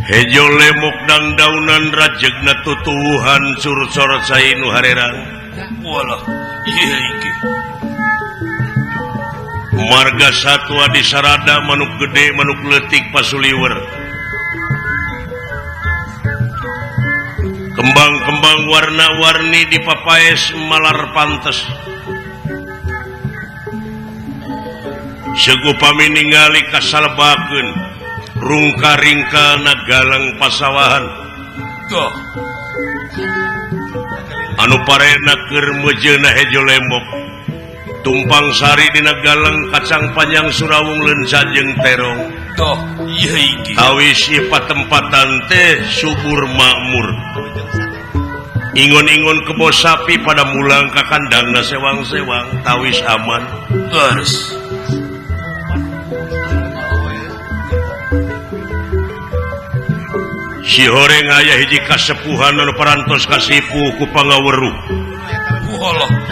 Hejo lemok dangdaunan rajegna tutuwuhan sursor cai nu harerang. Walah, ieu iki. Marga satwa di sarada manuk gede manuk leutik pasuliwer. Kembang-kembang warna-warni di papaes malar pantes. Segupami ningali kasalebakeun rungka-ringkana galang pasawahan. Tuh. Anu parena keur meujeuna hejo lembok. Tumpang sari dina galang kacang panjang surawung leunca jeung terong. Tuh, ieu iki. Awis ieu patempatan teh subur makmur. Ingon-ingon kebo sapi pada mulang ka kandangna sewang-sewang tawis aman. Terus si horeng aya hiji kasepuhan anu parantos kasipu ku pangaweruh.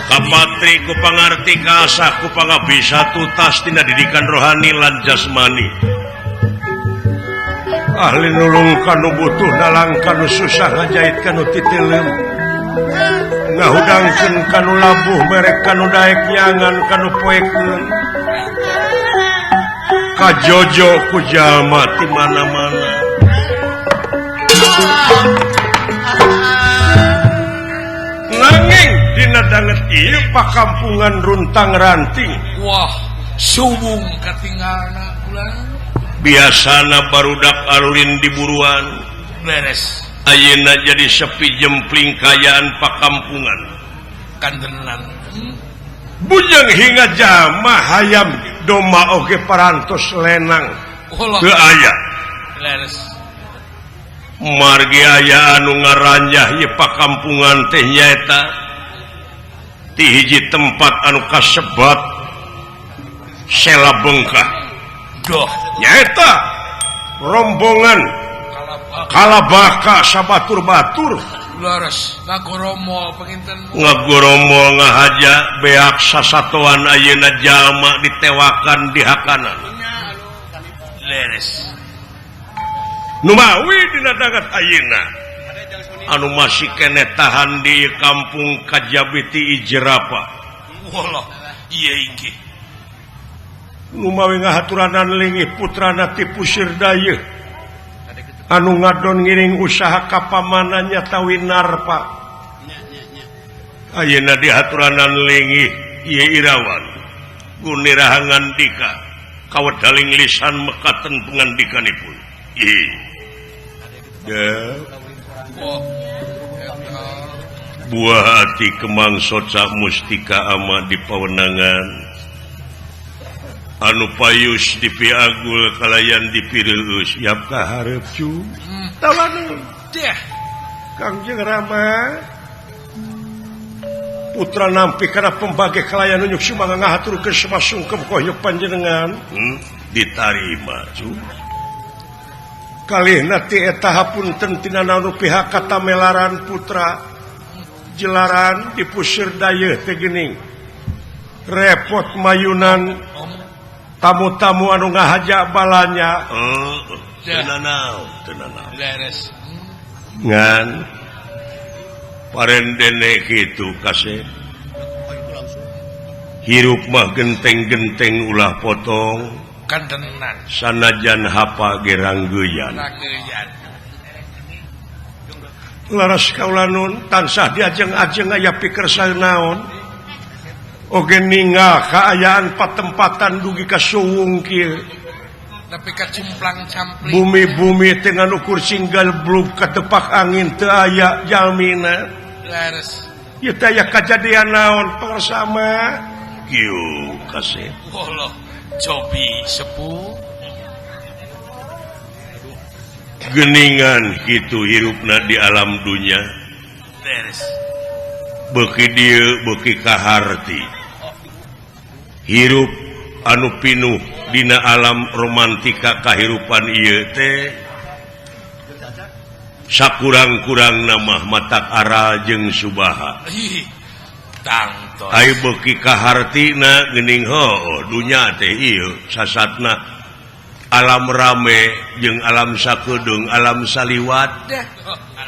Kapatri ku pangarti kaasah ku pangabisa tutas tina didikan rohani lan jasmani. Ahli nulung kanu butuh nalang kanu susah ngajait kanu titileum. Ngahudangkeun kanu labuh merek kanu daek nyangan kanu poekeun. Kajojo ku jalma ti mana-mana. Nanging dina danget ieu pakampungan runtang ranting. Wah, subung katingalna kula. Biasana barudak arulin di buruan. Beres. Ayeuna jadi sepi jempling kayaan pakampungan. Kantenan. Bujeng hingga jama hayam domba oge parantos lenang. Teu aya. Leres. Margi aya anu ngaranjah ieu pakampungan teh nyaeta ti hiji tempat anu kasebat Sela Bengkah. Doh, nyaeta rombongan kalabaka sabatur-batur. Leres, ngagoromol panginten. Ngagoromol ngahaja beak sasatoan ayeuna jalma ditewakan di hakanan. Leres. Numawi dina danget ayeuna anu masih keneh tahan di kampung Kajabiti Ijerapa. Walah, ieu inggih. Numawi ngahaturanan lingih putrana ti Pusir Dayeuh anu ngadon ngiring usaha kapamanannya Tawinarpa. Ayeuna dihaturanan lingih ieu Irawan guniraha ngandika kawedaling lisan mekaten pangandikanipun. Buah hati kemang soca mustika ama di pawenangan anu payus dipiagul kalayan dipireueus yap ka hareup cu tawanun deh Kangjeng Rama putra nampi kana pembagi kalayan unjuk sumangga ngahaturkeun samasungkem kohyuk panjenengan. Ditarima cu kalihna ti eta hapunten tina naon pihak katamelaran putra jelaran di Pusir Dayeuh teh geuning repot mayunan tamu-tamu anu ngahaja balanya. Teu nanaon teu nanaon leres ngan parendene kitu kasih hirup mah genteng-genteng ulah potong kantenan sanajan hapa ge ranggeyan. Laras kaulanun tansah diajeng-ajeng aya pikersa naon oge ninggal kaayaan patempatan dugi ka suwung kieu nepi ka cumplang-campling bumi-bumi teh ngan ukur singgal blub katepak angin teu aya jalmina. Leres ieu teh aya kajadian naon pangarsama kieu kasih. Allah cobi sepuh geningan kitu hirupna di alam dunya. Beres beuki dieu beuki kaharti hirup anu pinuh dina alam romantika kahirupan ieu teh sakurang-kurangna mah matak aral jeung subaha. Ai beuki kahartina geuning heuh dunya teh ieu sasatna Alam rame jeung alam sakedeung alam saliwat.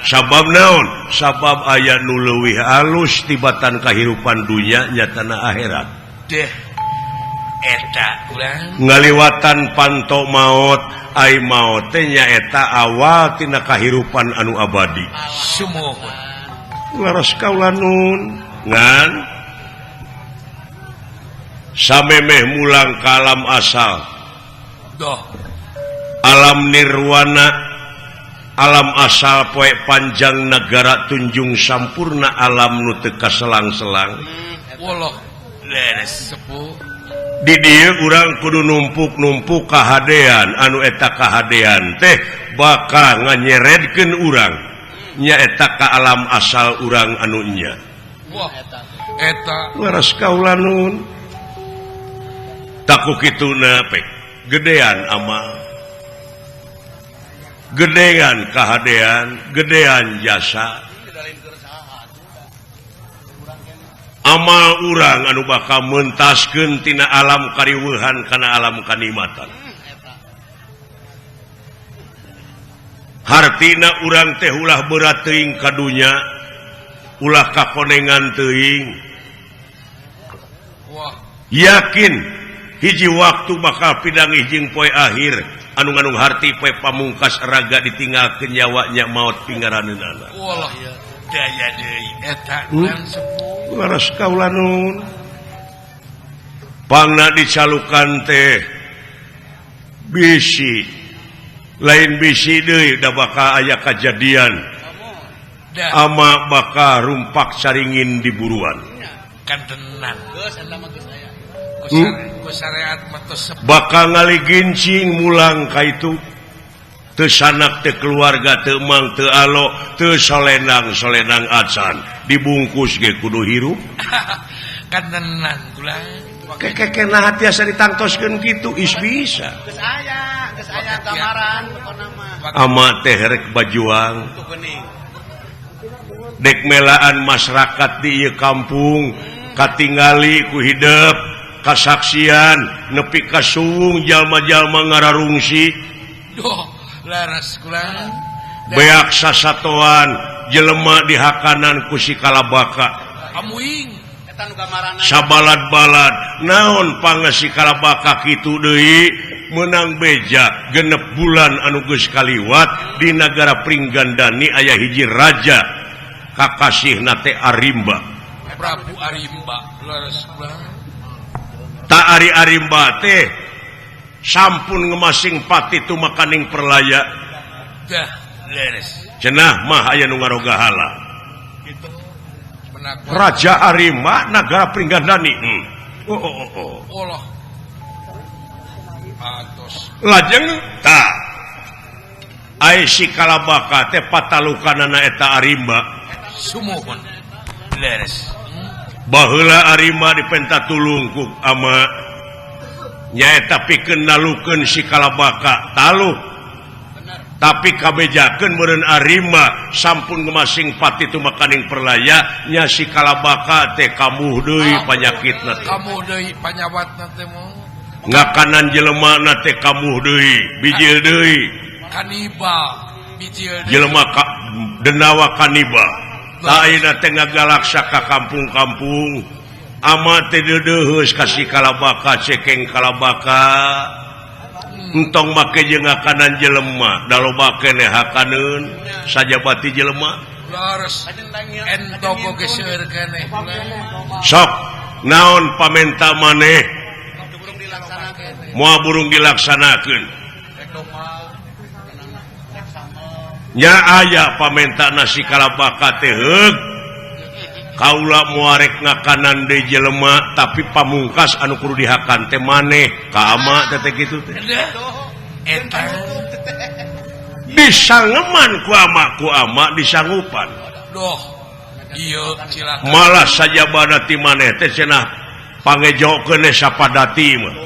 Sabab naon? Sabab aya nu leuwih alus tibatan kahirupan dunya nyatana akhirat. Deh. Eta urang ngaliwatan panto maot ai maot teh nyaeta awal tina kahirupan anu abadi. Sumuhun. Leres kaula nun ngan samemeh mulang ka alam asal. Doh. Alam nirwana alam asal poe panjang nagara tunjung sampurna alam nu teu kaselang-selang. Woloh leres sepuh. Di dieu urang kudu numpuk-numpuk kahadean anu eta kahadean teh bakal nganyeredkeun urang nyaeta ka alam asal urang anu nya. Wah eta leres kaula nun. Taku kituna pek gedean amal, gedean kahadean, gedean jasa. Amal urang anu bakal mentaskeun tina alam kariweuhan kana alam kanikmatan. Hartina urang teh ulah berat teuing ka dunya, ulah kakonengan teuing. Yakin hiji waktu bakal pidangih jeung poe akhir anu ngandung harti poe pamungkas raga ditinggalkeun nyawa nya maot pingaraneunana. Walah daya deui eta urang sepuh. Leres kaula nun. Pangna dicalukan teh bisi lain bisi deui da bakal aya kajadian. Ama bakal rumpak caringin di buruan. Kantenan. Bakal ngaligincing mulang ka itu teu sanak teu keluarga teu mang teu alo teu solenang-solenang acan dibungkus ge kudu hirup. Kantenan kula. Kekeke nah tiasa ditangtoskeun kitu is bisa. Geus aya, geus aya gambaran pokona mah. Ama teh rek bajuang. Dek melaan masyarakat di ieu kampung katingali ku hidep kasaksian nepi ka suwung jalma-jalma ngararungsi. Duh, laras kula. Beak sasatoan jelema dihakanan ku si kalabaka. Amuing eta nu gambaranna. Sabalad-balad naon pangesi kalabaka kitu deui meunang beja genep bulan anu geus kaliwat di nagara Pringgandani aya hiji raja kakasihna teh Arimba. Prabu Arimba leres kula. Ta Ari Arimba teh sampun ngemasing pati tumakaning perlaya. Dah leres. Cenah mah aya nu ngaroga hala. Raja Arimba nagara Pringgandani. Oh oh oh oh. Allah. Atos. Lajeng ta ai si kalabaka teh patalukanana eta Arimba. Sumuhun. Leres. Baheula Arimba dipenta tulung ku ama nyaeta pikeun nalukeun si kalabaka taluk. Tapi kabejakeun meureun Arimba sampun ngemasing pati tumakaning perlaya nya si kalabaka teh kamuh deui panyakitna teh. Kamuh deui panyawatna teh mah. Ngakanan jelemana teh kamuh deui, bijil deui. Kanibal bijil deui. Jelema ka, denawa kanibal. Tah ayeuna teh ngagalaksa ka kampung-kampung. Ama teh deudeuheus ka si kalabaka cekeng kalabaka. Entong make jeung ngakanan jelema, da loba keneh hakaneun sajabati jelema. Leres. Entong oge seueur keneh. Sok naon pamenta maneh? Moal burung dilaksanakeun. Nya aya pamenta nasi kalabaka teh heug. Kaula moal rek ngakanan deui jelema tapi pamungkas anu kudu dihakan teh maneh ka ama teh kitu teh. Eta disangeman ku ama disanggupan. Doh, ieu cilaka. Malah sajabana ti maneh teh cenah pangejokeun sapadati mah.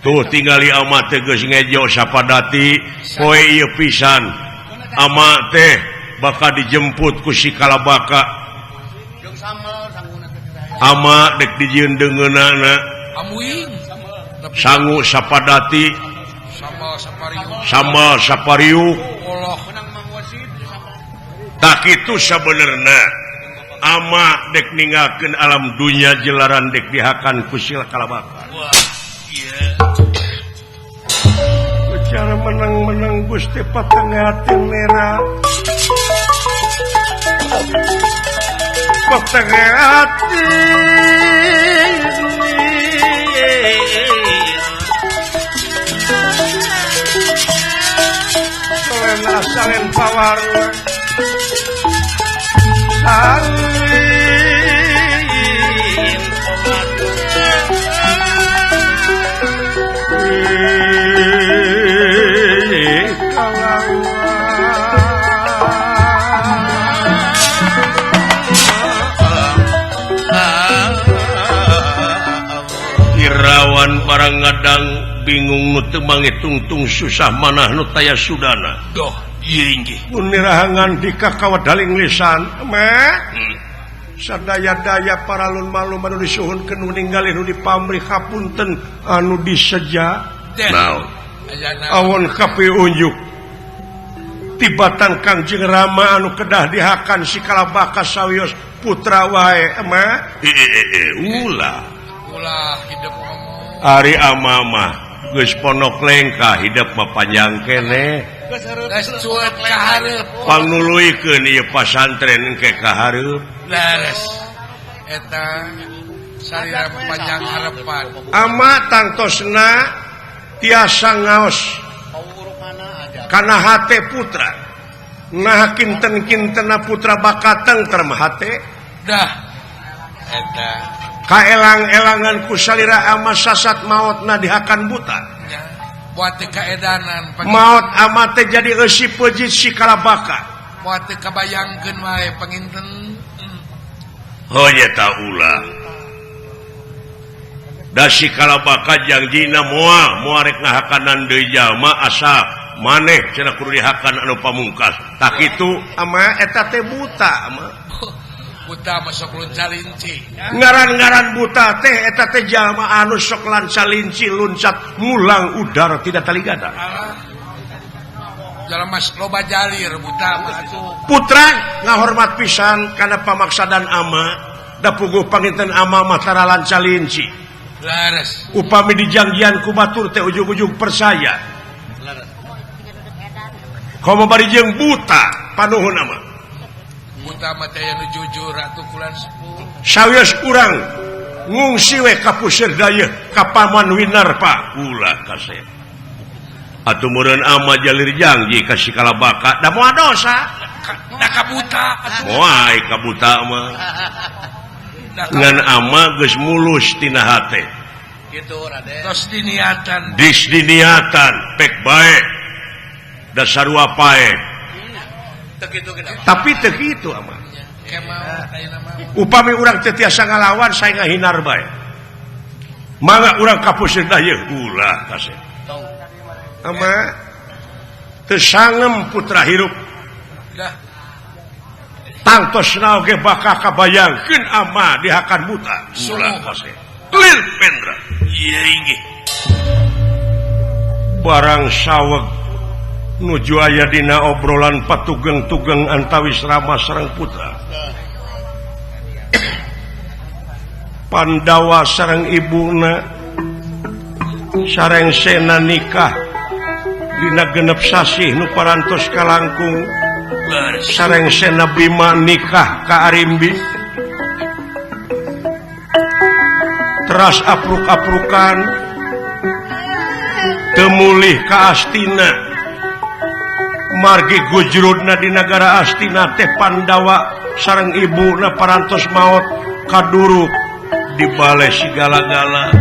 Tuh tingali ama teh geus ngejo sapadati poe ieu pisan. Ama teh bakal dijemput ku si kalabaka. Ama dek dijieun deungeunana. Amuing sangu sapadati Sambal sapariuk. Tak itu sabenerna ama dek ninggalkeun alam dunya jelaran dek dihakan ku sila kalabaka. Cara menang-menang Gusti patengah merah patengah hati selen asalen pawarna salin Irawan barang ngadang bingung nu teu mangitungtung susah manah nu taya sudana. Doh, ieu inggih. Mun nirahangan di kakawadaling lisan, meh. Sadaya-daya paralun malum anu disuhunkeun nu ninggalih nu dipamrih hapunten anu diseja. Naon? Awon kapi unjuk. Tibatan Kangjeng Rama anu kedah dihakan si kalabaka sawios putra wae, meh. Ulah. Ulah hidup ngomong. Ari amamah geus ponok lengkah hidup mah panjang keneh. Geus cuet ka hareup. Pangnuluykeun ieu pasantren engke ka hareup. Leres. Eta salira panjang harepan. Ama tangtosna tiasa ngaos. Kana hate putra. Nah kinten-kintena putra bakateng terem hate. Dah. Eta kaelang-elangan ku salira ama sasat maotna dihakan buta. Buat teu kaedanan maot ama teh jadi eusi peujit si kalabaka. Buat teu kabayangkeun wae panginten. Oh nya ta ulah. Da si kalabaka jangjina moal rek ngahakanan deui jalma asa maneh cenah kudu dihakan anu pamungkas. Tak kitu ama eta teh buta ama. Buta masuk lonca linci. Ngaran-ngaran buta teh eta teh jalma anu sok lanca linci luncat mulang udara tidak taligada. Jalma loba jalir buta mah atuh. Putra ngahormat pisan kana pamaksadan ama da puguh panginten ama mah tara lanca linci. Leres. Upami dijangjian ku batur teh ujug-ujug percaya. Leres. Komo bari jeung buta panuhun ama. Buta mah teh anu jujur atuh kulan sepuh. Sawios urang ngungsi we ka puseur dayeuh ka paman Winarpa ulah kasep. Atuh meureun ama jalir janji ka si kalabaka da moal dosa. Da ka buta atuh. Moal ka buta mah. Ngan ama geus mulus tina hate. Kitu Raden. Tos diniatan. Dis diniatan pek bae. Da sarua pae. Tapi teu kitu ama. Upami urang teu tiasa ngalawan saya ngahinar bae. Mangga urang ka puseur dayeuh ulah kasep. Ama teu sangem putra hirup. Tangtosna oge bakal kabayangkeun ama dihakan buta. Ulah kasep. Lir Pendra. Ieu inggih. Barang saweg nuju aya dina obrolan patugeng-tugeng antawis Rama sareng putra. Pandawa sareng ibuna sareng sena nikah dina genep sasih nu parantos kalangkung. Sareng sena Bima nikah ka Arimbi. Teras apruk-aprukan temulih ka Astina. Margi gujrudna di nagara Astina teh Pandawa sareng ibuna parantos maot kaduruk di bale sigala-gala.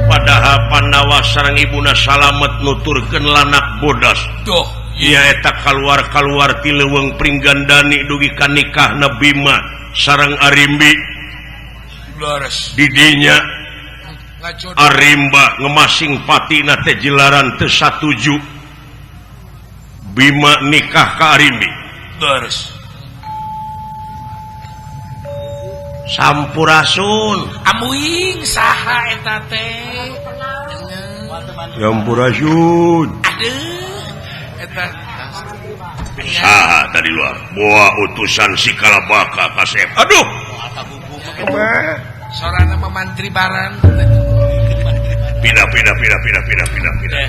Padahal Pandawa sareng ibuna salamet nuturkeun lanak bodas. Duh, ieu eta kaluar-kaluar ti leuweung Pringgandani dugi ka nikahna Bima sareng Arimbi. Leres. Di dinya Arimba ngemasing patina teh jelaran teu satuju Bima nikah ka Arimbi. Leres. Sampurasun. Amuing saha eta teh? Sampurasun. Aduh, eta saha tadi luar? Boa utusan si Kalabaka kasep. Aduh. Sorana mah mantri baran. Pindah pindah pindah pindah pindah pindah pindah.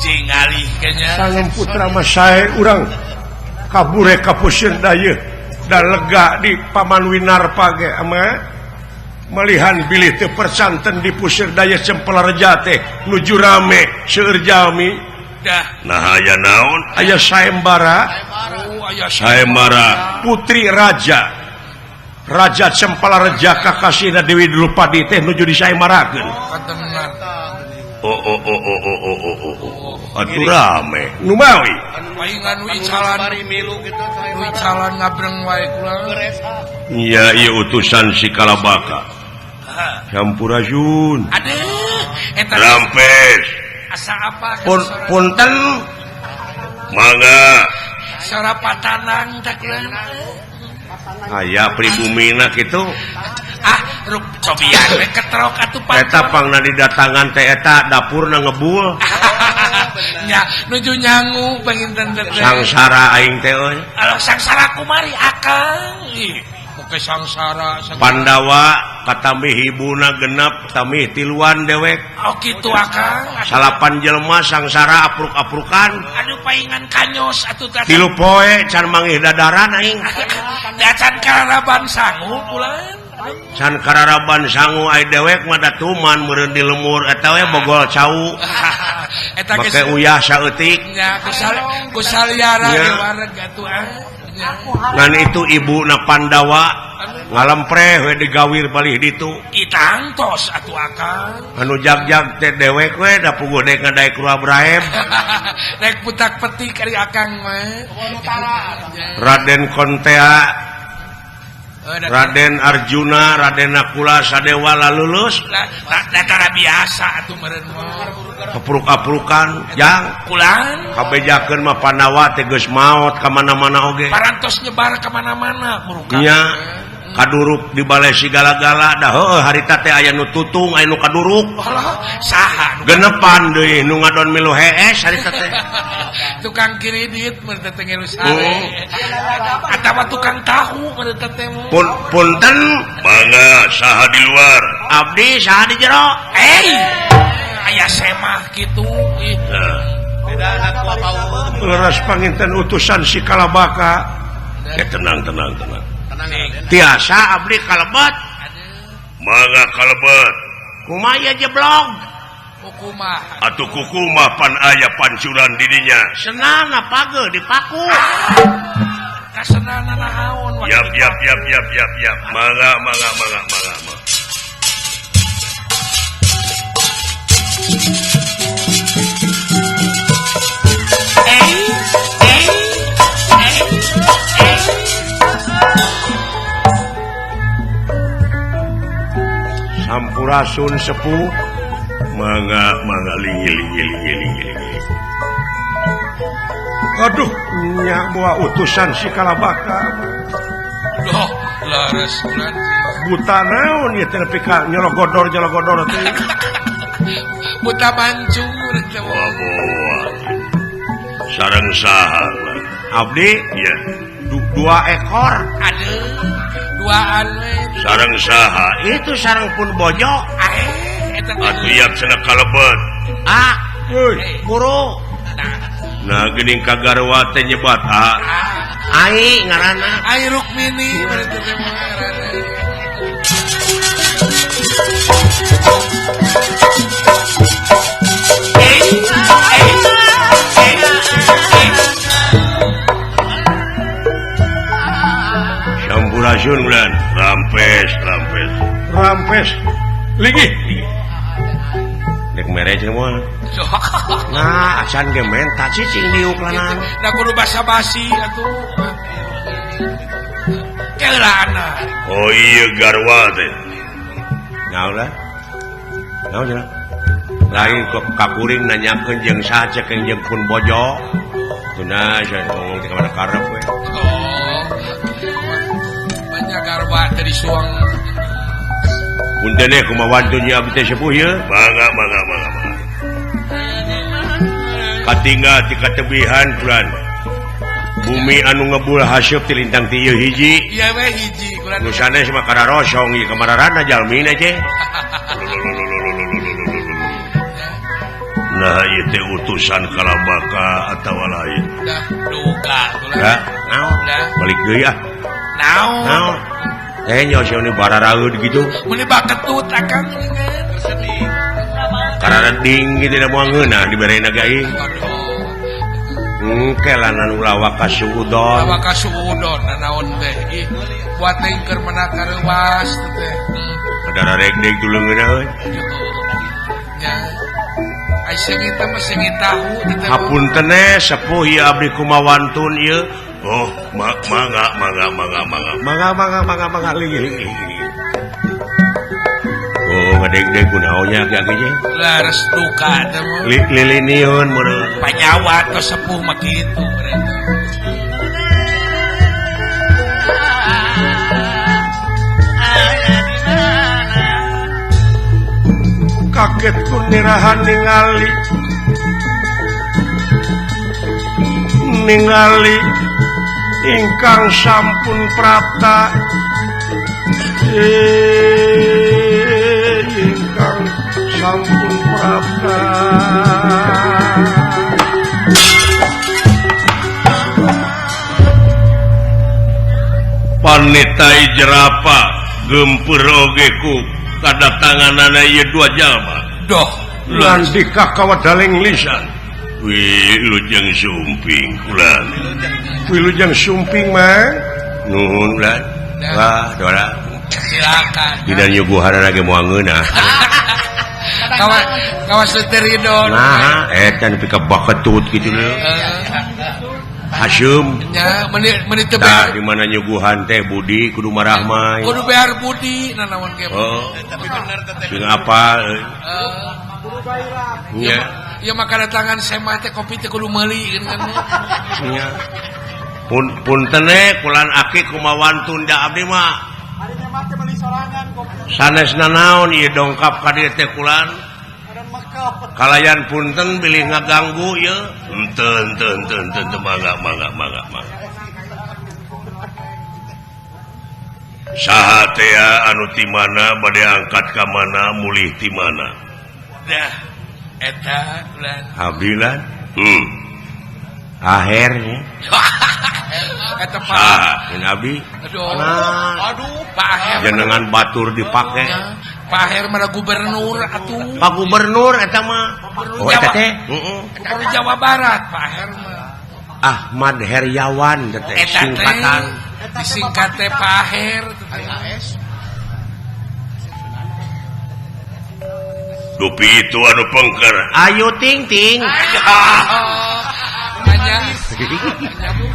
Cing alih kayaknya. Sangem putra mah sae urang kabure ka pusir dayeuh da lega di Paman Winarpa ge ama malihan bilih teu persanten di pusir dayeuh Cempelareja teh nuju rame seueur jalmi. Dah. Nah aya naon? Aya sayembara. Oh, aya sayembara putri raja. Raja Cempelareja kakasihna Dewi Drupadi teh nuju disayembarakeun. Oh, oh oh oh oh oh oh oh oh. Atuh rame. Nu mawi. Paingan nu icalan milu kitu nu icalan ngabreng wae kula. Iya, ieu utusan si Kalabaka. Sampurasun. Aduh, eta rampes. Asa apa? Punten. Mangga. Sora patanang teh kula. Aya pribumina kitu. Ah, rup cobian we ketrok atuh pan. Eta pangna didatangan teh eta dapurna ngebul. Nya nuju nyangu panginten teh. Sangsara aing teh euy. Alah sangsara kumari akang. Ih, poke sangsara. Pandawa katamih ibuna genep tamih tiluan dewek. Oh kitu akang. Salapan jelema sangsara apruk-aprukan. Aduh paingan kanyos atuh teh. Tilu poe can manggih dadaran aing. Da can kararaban sangu bulan. Can kararaban sangu ai dewek mah datuman meureun di lemur eta we bogol cau. Eta make uyah saeutik. Nya kusaliara ge wareg atuh ah. Ngan itu ibuna Pandawa ngalempreh we digawir balih ditu. Itangtos atuh akang. Anu jag-jag teh dewek we da puguh dek ngadaek rua braeb. Rek putak petik ari akang mah. Raden Kontea, Raden Arjuna, Raden Nakula, Sadewa lalulus. Datara biasa atuh meureun mah. Kepruk-aprukan jang kulan kabejakeun mah Pandawa teh geus maot ka mana-mana oge. Parantos nyebar ka mana-mana murukan. Nya kaduruk di balai sigala-gala dah heueuh harita teh aya nu tutung aya nu kaduruk. Alah saha genepan deui nu ngadon milu hees harita teh. Tukang kredit meureun teh ngeru sare. Atawa tukang tahu meureun teh. Punten mangga saha di luar? Abdi saha di jero? Aya semah kitu. Leres panginten utusan si Kalabaka. Ya tenang tenang tenang. Tiasa abdi kalebet. Mangga kalebet. Kumaha jeblog? Kukumaha. Atuh kukumah pan aya pancuran didinya. Senana pageuh dipaku. Kasenana naon. Yap yap yap yap yap yap. Mangga mangga mangga mangga. Sampurasun sepuh. Mangga mangga lingi lingi lingi lingi lingi. Aduh, nya bawa utusan si Kalabaka. Loh, laras bulan. Buta naon ieu teh nepi ka nyologodor nyologodor teh. Buta mancung teh. Wah, sareng saha? Abdi? Iya. Dua ekor. Aduh, duaan we. Sareng saha? Itu sareng pun bojo. Eta atuh yap cenah kalebet. Ah, buru. Nah, geuning ka garwa teh nyebat ah. Ai ngaranna. Ai Rukmini meureun teh ngaranna. Sampurasun bulan. Rampes rampes. Rampes. Linggih. Dek mere cenah moal. Nah, acan ge menta cicing diuk lanan. Da kudu basa-basi atuh. Keulana. Oh iya garwa teh. Naon lah? Naon cenah? Lain kok kakuring nanyakeun jeung saha cek jeung pun bojo. Tuna cenah ngomong teh ka mana karep we. Oh. Banyak garwa. Coba teh disuang. Punten kumaha wantun ieu abdi teh sepuh ieu. Mangga mangga mangga mangga. Katinggal ti katebihan kulan. Bumi anu ngebul haseup ti lintang ti ieu hiji. Ieu we hiji kulan. Nu sanes mah kararosong ieu kamararana jalmina teh. Nah ieu teh utusan Kalabaka atawa lain. Dah duka kulan. Dah, naon? Balik deui ah. Naon? Naon? Teh nyo sia nu bararaeud gitu. Meuni baketut akang geuningan. Karareding gitu da moal ngeunah diberena ge aing. Engke lanan ulah waka suudon. Waka suudon nanaon teh ih buat teh keur menak kareuwas teh. Ada regdeg dulu euy. Nya. Ai seungit mah seungit tahu teh. Hapunten sepuh ieu abdi kumawantun ieu. Oh, mangga mangga mangga mangga. Mangga mangga mangga mangga leuh. Oh, ngadeg-deg kunaonnya aki-aki nya. Leres duka teh mah. Liliniun meureun. Panyawa atau sepuh mah kitu meureun. Kaget ku nirahan ningali ningali ingkang sampun prapta ingkang sampun prapta panitai jerapa gempur oge ku kadatanganana ieu dua jalma doh lan dikakawadaling lisan wilujeng sumping kulan wilujeng sumping mah nuhun kulan wah dora silakan tidak nyuguhan lagi moal ngeunah kawas kawas teu ridho nah eta nepi ka baketut kitu leuh Hasyum nya meuni teu tah di mana nyuguhan teh budi kudu marahmai kudu behar budi nanaon ge oh tapi bener teh sing apal euy nya ieu mah kadatangan semah teh kopi teh kudu meuli kan nya pun punten kulan aki kumawantun da abdi mah sanes nanaon ieu dongkap ka dieu teh kulan kalayan punten bilih ngaganggu ieu henteu henteu henteu henteu mangga mangga mangga mangga saha teh anu ti mana bade angkat ka mana mulih ti mana dah eta kulan abdi lan ahernya eta Pak abdi aduh aduh Pak Aher jenengan batur dipake Pak Aher mah gubernur atuh Pak gubernur eta mah oh eta teh heeh gubernur Jawa Barat Pak Aher mah Ahmad Heryawan teh singkatan disingkat teh Pak Aher dupi itu anu pengker ayu ting ting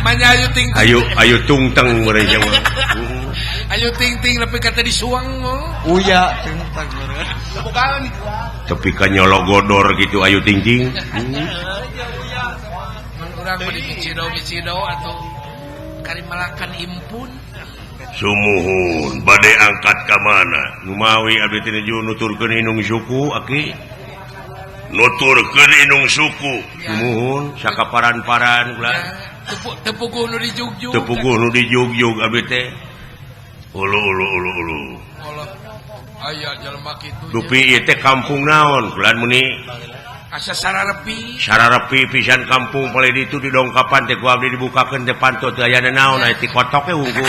manya ayu ting ting ayu ayu tungteng meureun sia mah ayu ting ting nepi ka teh disuang mah uya tungteng meureun tepi ka nyologodor gitu ayu ting ting mun urang mah dicido-cido atuh karimalakan impun sumuhun bade angkat ka mana numawi abdi teh nuturkeun inung suku aki nuturkeun inung suku sumuhun sakaparan-paran ulah tepuguh nu dijugjug tepuguh nu dijugjug abdi teh ulu ulu ulu ulu aya jelema kitu dupi ieu teh kampung naon kulan muni asa sararepi sararepi pisan kampung palih ditu didongkapan teh ku abdi dibukakeun teh panto teu aya naon aya ti kotok we unggul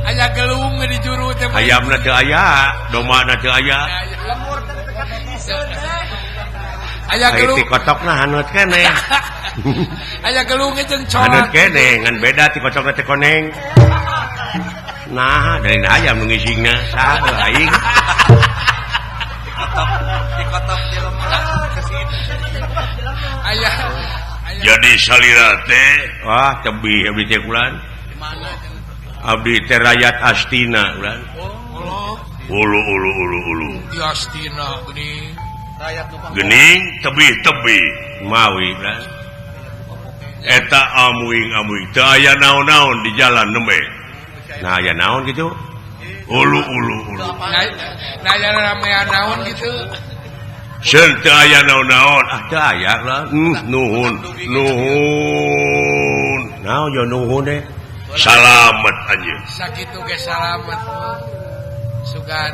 aya gelung di juru teh ayamna teu aya domana teu aya aya gelung ti kotokna haneut keneh aya gelung jeung colat haneut keneh ngan beda ti kotokna teh koneng nah dari ayam nu ngisingna saha aing dikotok jelema aya jadi salira teh wah tebih abdi teh kulan abdi teh rakyat Astina kulan ulu ulu ulu ulu di Astina geuning rakyat nu geuning tebih-tebih mawi kulan eta amuing-amuing teu aya naon-naon di jalan nembe Nah aya naon gitu? Ulu ulu ulu. Nah aya ramean naon gitu? Seun teu aya naon-naon. Ah teu aya lah. Nuhun. Nuhun. Naon yo nuhun deh. Salamet anjeun. Sakitu ge salamet. Sugan.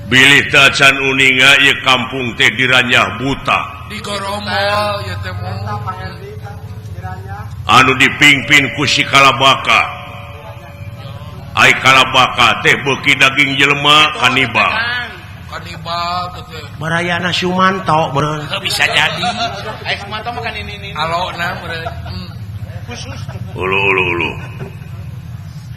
Bilih teu acan uninga ieu kampung teh diranyah buta. Di goromol ieu teh mah. Anu dipingpin ku si Kalabaka. Ai Kalabaka teh beuki daging jelema kanibal. Kanibal teh. Barayana Sumanto meureun. Bisa jadi. Ai Sumanto mah kan ini. Alona meureun. Khusus. Ulu ulu ulu.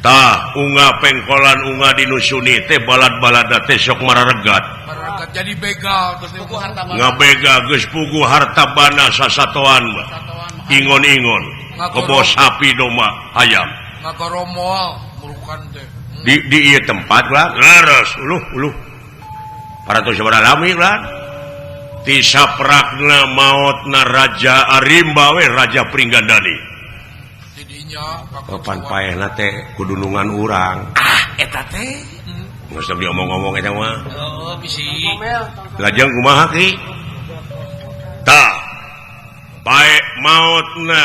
Tah unga pengkolan unga dinusuni teh balad-balada teh sok mararegat. Mararegat jadi begal terus puguh harta bana. Ngabega geus puguh harta bana sasatoan mah. Ingon-ingon, kebo sapi domba hayam. Ngagoromol murukan teh. Di ieu tempat lah leres uluh uluh. Parantos sabaraha lami lah. Ti saprakna maotna Raja Arimba we Raja Pringgandani. Kapan paehna teh kudunungan urang. Ah eta teh. Geus teu diomong-omong eta mah. Heeh bisi. Lajeng kumaha ki? Tah. Pae maotna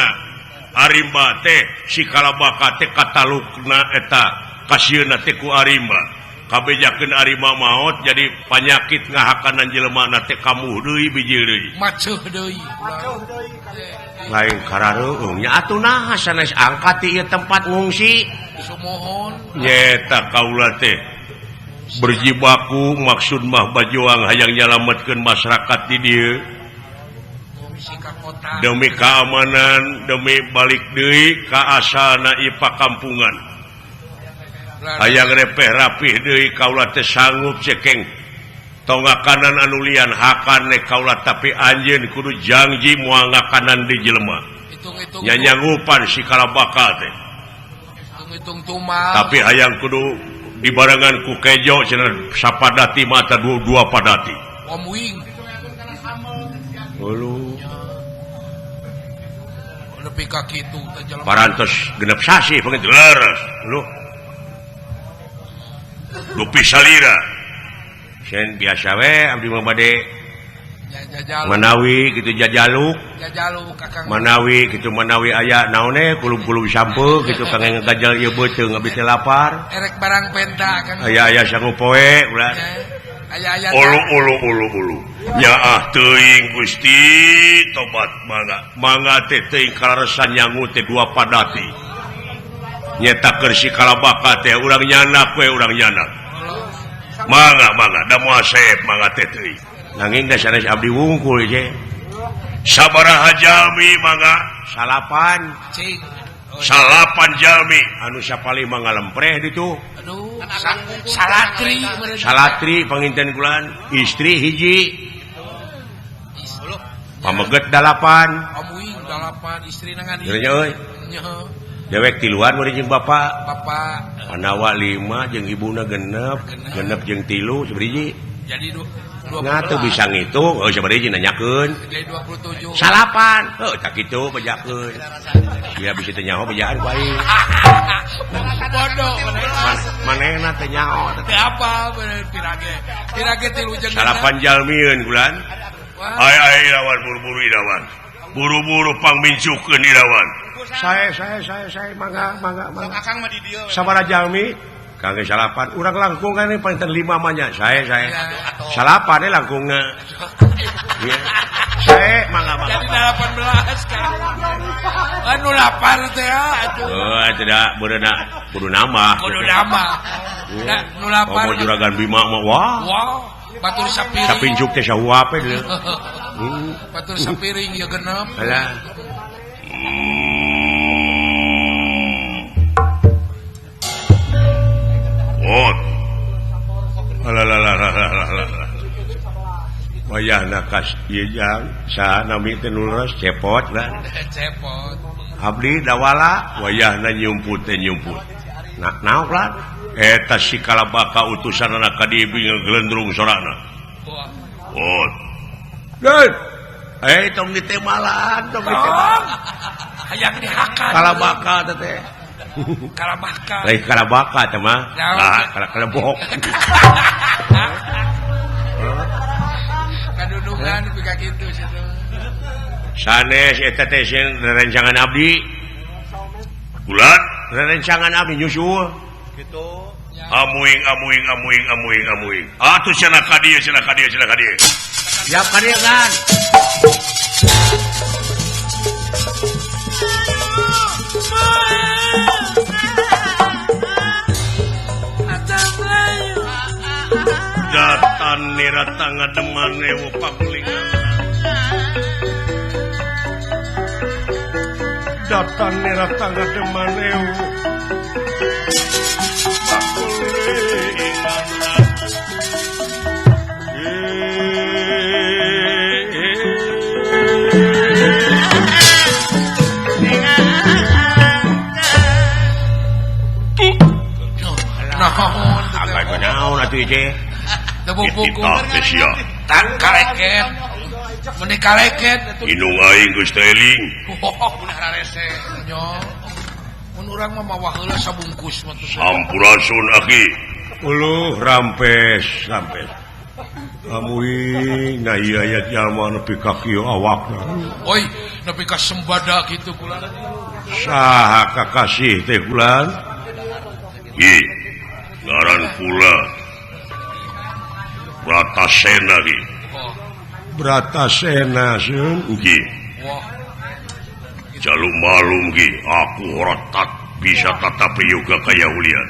Arimba teh si Kalabaka teh katalukna eta kasieuna teh ku Arimba. Kabejakeun Arimba maot jadi panyakit ngahakanan jelema teh kamuh deui bijil deui. Maceuh deui. Lain karareueung nya atuh naha sanes angkat ti ieu tempat ngungsi. Sumohon. Nyeta kaula teh berjibaku maksud mah bajuang hayang nyalametkeun masyarakat di dieu. Demi keamanan, demi balik deui ka asalna ieu pakampungan. Hayang repeh rapih deui kaula teh sanggup cekeng tongakanan anu lian hakan nek kaula tapi anjeun kudu janji moal ngakanan di jelema. Nyanyanggupan si Kalabaka teh. Hitung-hitung tumal. Tapi hayang kudu dibarengan ku kejo cenah sapadati mata dua padati. Omwing. Hulu. Nepi ka kitu teh jelema. Parantos genep sasih panginten leres. Hulu. Dupi salira. Sen biasa we abdi mah bade manawi kitu jajaluk. Jajaluk Kakang. Manawi kitu manawi aya naone kulub-kulub sampeu kitu kangge ngagajal ieu beuteung abdi teh lapar. Erek barang penta Kang. Aya-aya sanggup poe ulah. Aya-aya. Ulu ulu ulu ulu. Nyaah teuing Gusti tobat mangga. Mangga teh teuing kalaresan nyangu teh dua padati. Nyeta keur si Kalabaka teh urang nyanak we urang nyanak. Mangga mangga da moal seep mangga teh teuing. Nanging da sanes abdi wungkul je. Sabaraha jalmi mangga? Salapan. Cing. Salapan jalmi anu sapalih mangga lempreh ditu. Aduh, salatri. Salatri panginten kulan, istri hiji. Pameget 8. Amuing 8 istri nangan. Nya euy. Dewek tiluan mun jeung bapak. Bapak. Panawa 5 jeung ibuna genep, genep jeung 3 sabaraha? Jadi Nah teu bisa ngitung, oh sabaraha hiji nanyakeun. Jadi 27. Salapan. Heuh tak kitu bejakeun. Ieu bisa teh nyaho bejaan ku aing. Bodoh. Manehna teh nyaho. Teu apa bener pirage. Pirage tilu jeung salapan jalmieun bulan. Ai ai Irawan buru-buru Irawan. Buru-buru pangmincukeun Irawan. Sae sae sae sae mangga mangga mangga. Akang mah di dieu. Sabaraha jalmi? Kangge salapan urang langkung kan paling 5 mah nya. Sae sae. Salapan we langkungna. Sae mangga mangga. Jadi 18 kan. Anu lapar teh atuh. Oh, tidak beurena kudu nambah. Kudu nambah. Da nu lapar. Komo juragan Bima mah wah. Wah, batur sapiring. Sapinjuk teh sahuap we deui. Batur sapiring ieu genep. Alah. Oh. Alah. Wayahna kas ieu jang saha nami teh nu leres cepot lah. Cepot. Abdi dawala wayahna nyumput teh nyumput. Nak naon lah? Eta si Kalabaka utusanana ka dieu gelendrung sorana. Oh. Deun. Eh tong ditemalan, tong ditemalan. Hayang dihakan. Kalabaka teh. Kalabaka. Lain kalabaka teh mah. Ah, kalebok. Kadudukan nepi ka kitu situ. Sanes eta teh sieun rerencangan abdi. Kulan rerencangan abdi nyusul. Kitu. Amuing amuing amuing amuing amuing. Atuh cenah ka dieu cenah ka dieu cenah ka dieu. Siap ka dieu kan. Datan nirata ngademan ewu pagulingan. Datan nirata ngademan ewu pagulingan. Naon agak naon atuh ieu teh sia tang kaleket meni kaleket inung aing geus teh eling oh mun hararese nya mun urang mah mawa heula sabungkus mah teh sampurasun aki uluh rampes rampes amuing nah ieu aya jalma nepi ka kieu awakna oi nepi ka sembada kitu kula saha kakasih teh kulan ih ngaran kula Bratasena ki. Bratasena seun ki. Jalu malum ki aku ora tak bisa tatap yoga kaya ulian.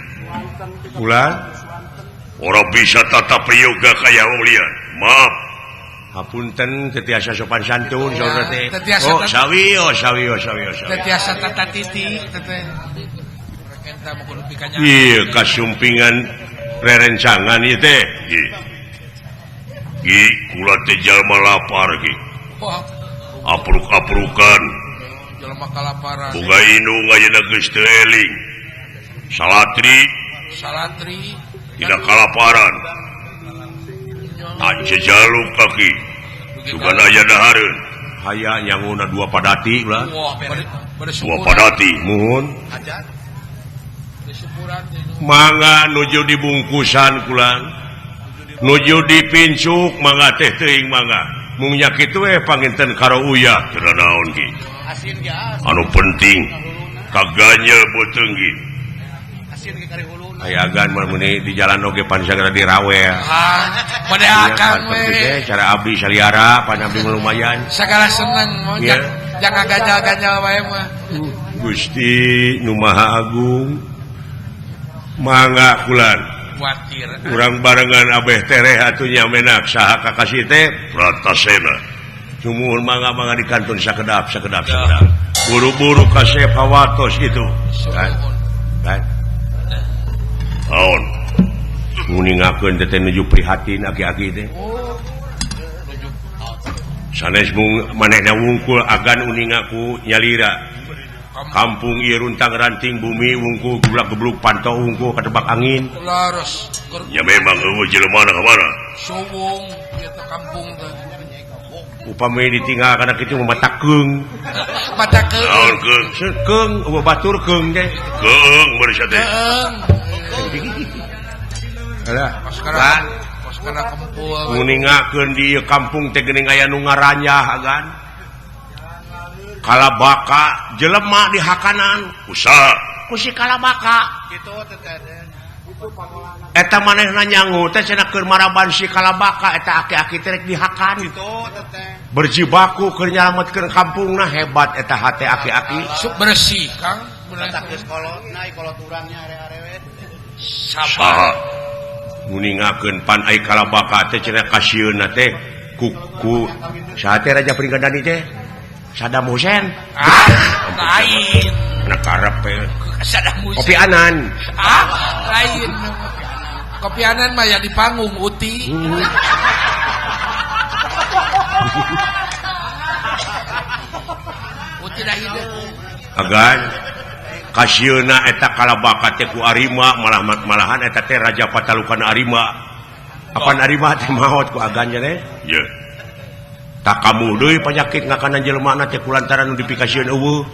Kula ora bisa tatap yoga kaya ulian. Maaf. Hapunten teu tiasa sopan santun saudara teh. Oh sawi oh sawi oh sawi oh sawi. Teu tiasa tata titi teh. Iya kasumpingan rerencangan ieu teh. Ki kula teh jalma lapar ki. Apruk-aprukan. Jalma kalaparan. Boga indung ayeuna geus teu eling. Salatri. Salatri. Tidak kalaparan. Tak jejaluk kaki. Sugan aya dahareun. Haya nyanguna dua padati ulah. Dua padati muhun. Mangga nuju dibungkusan kulan. Nuju dipincuk mangga teh teuing mangga mung nya kitu we panginten karo uyah teu naon ki anu penting kaganyel beuteung ki asin ge kari huluna aya agan mun di jalan oge pan sagala dirawe ah bade akang we cara abdi saliara pan abdi lumayan sagala seneng mun jangan ganyal-ganyal wae mah Gusti nu Maha Agung mangga kulan urang barengan abeh tereh atuh nya menak saha kakasih teh Bratasena sumuhun mangga-mangga di kantun sakedap sakedap sakedap buru-buru kasep hawatos gitu kan kan naon nguningakeun teh nuju prihatin aki-aki teh sanes mung manehna wungkul agan uningaku nyalira kampung ieu runtang ranting bumi wungkul geblak-gebluk pantau wungkul katebak angin. Laros. Ya memang eueuh jelema na kamana? Suwung ieu teh kampung teh. Upami ditinggal kana kitu mah matakeung. Matakeung. Naon keung? Keung eueuh batur keung teh. Keung beursa teh. Keung. Alah, kos kana kempul. Nguningakeun di ieu kampung teh geuning aya nu ngaranyah agan. Kalabaka jelema di hakanan usaha ku si kalabaka kitu teh eta manehna nyangu teh cenah keur maraban si kalabaka eta aki-aki teh rek dihakan kitu teh berjibaku keur nyalametkeun kampungna hebat eta hate aki-aki sup bersih Kang eta geus kolot na kolot urangnya are-are we sabar nguningakeun pan ai kalabaka teh cenah kasieunna teh ku saha teh Raja Pringgadani teh Saddam Hussein ah lain anak karep Saddam Hussein Kopi Anan ah lain Kopi Anan mah ya di panggung uti uti dah hidup agan kasieuna eta kalabaka teh ku Arima malah malahan eta teh Raja Patalukan Arima apan Arima teh maot ku agan teh ye tak kamu deui penyakit ngakanan jelema na teh kulantaran nu dipikasieun eueuh.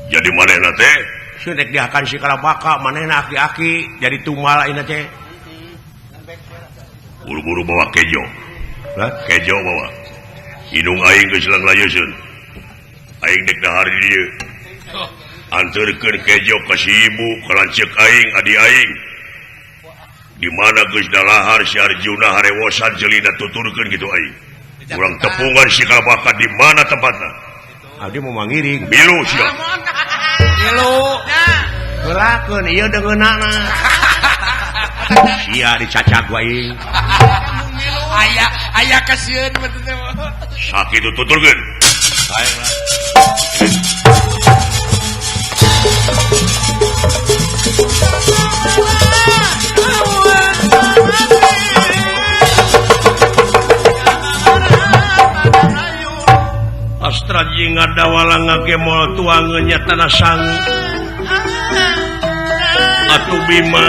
Jadi manehna teh Sieun rek dihakan si Kalabaka manehna aki-aki jadi tumbal ayeuna teh. Buru-buru bawa kejo. Hah? Kejo bawa. Indung aing geus langlayeuseun. Aing dek dahar di dieu. Anterkeun kejo ka si ibu, ka lanceuk aing, adi aing. Di mana geus dalahar si Arjuna harewosan jelina tuturkeun kitu aing. Urang tepungan si Kalabaka di mana tempatna? Abdi mau mangiring. Milu sia. Milu. Heulakeun ieu deungeunana. Sia dicacag wae. Aya aya kasieun mah teh. Sakitu tuturkeun. Baiklah. Astra jeung ngadawala ngagemol tuangeun nya tanah sangu. Atuh Bima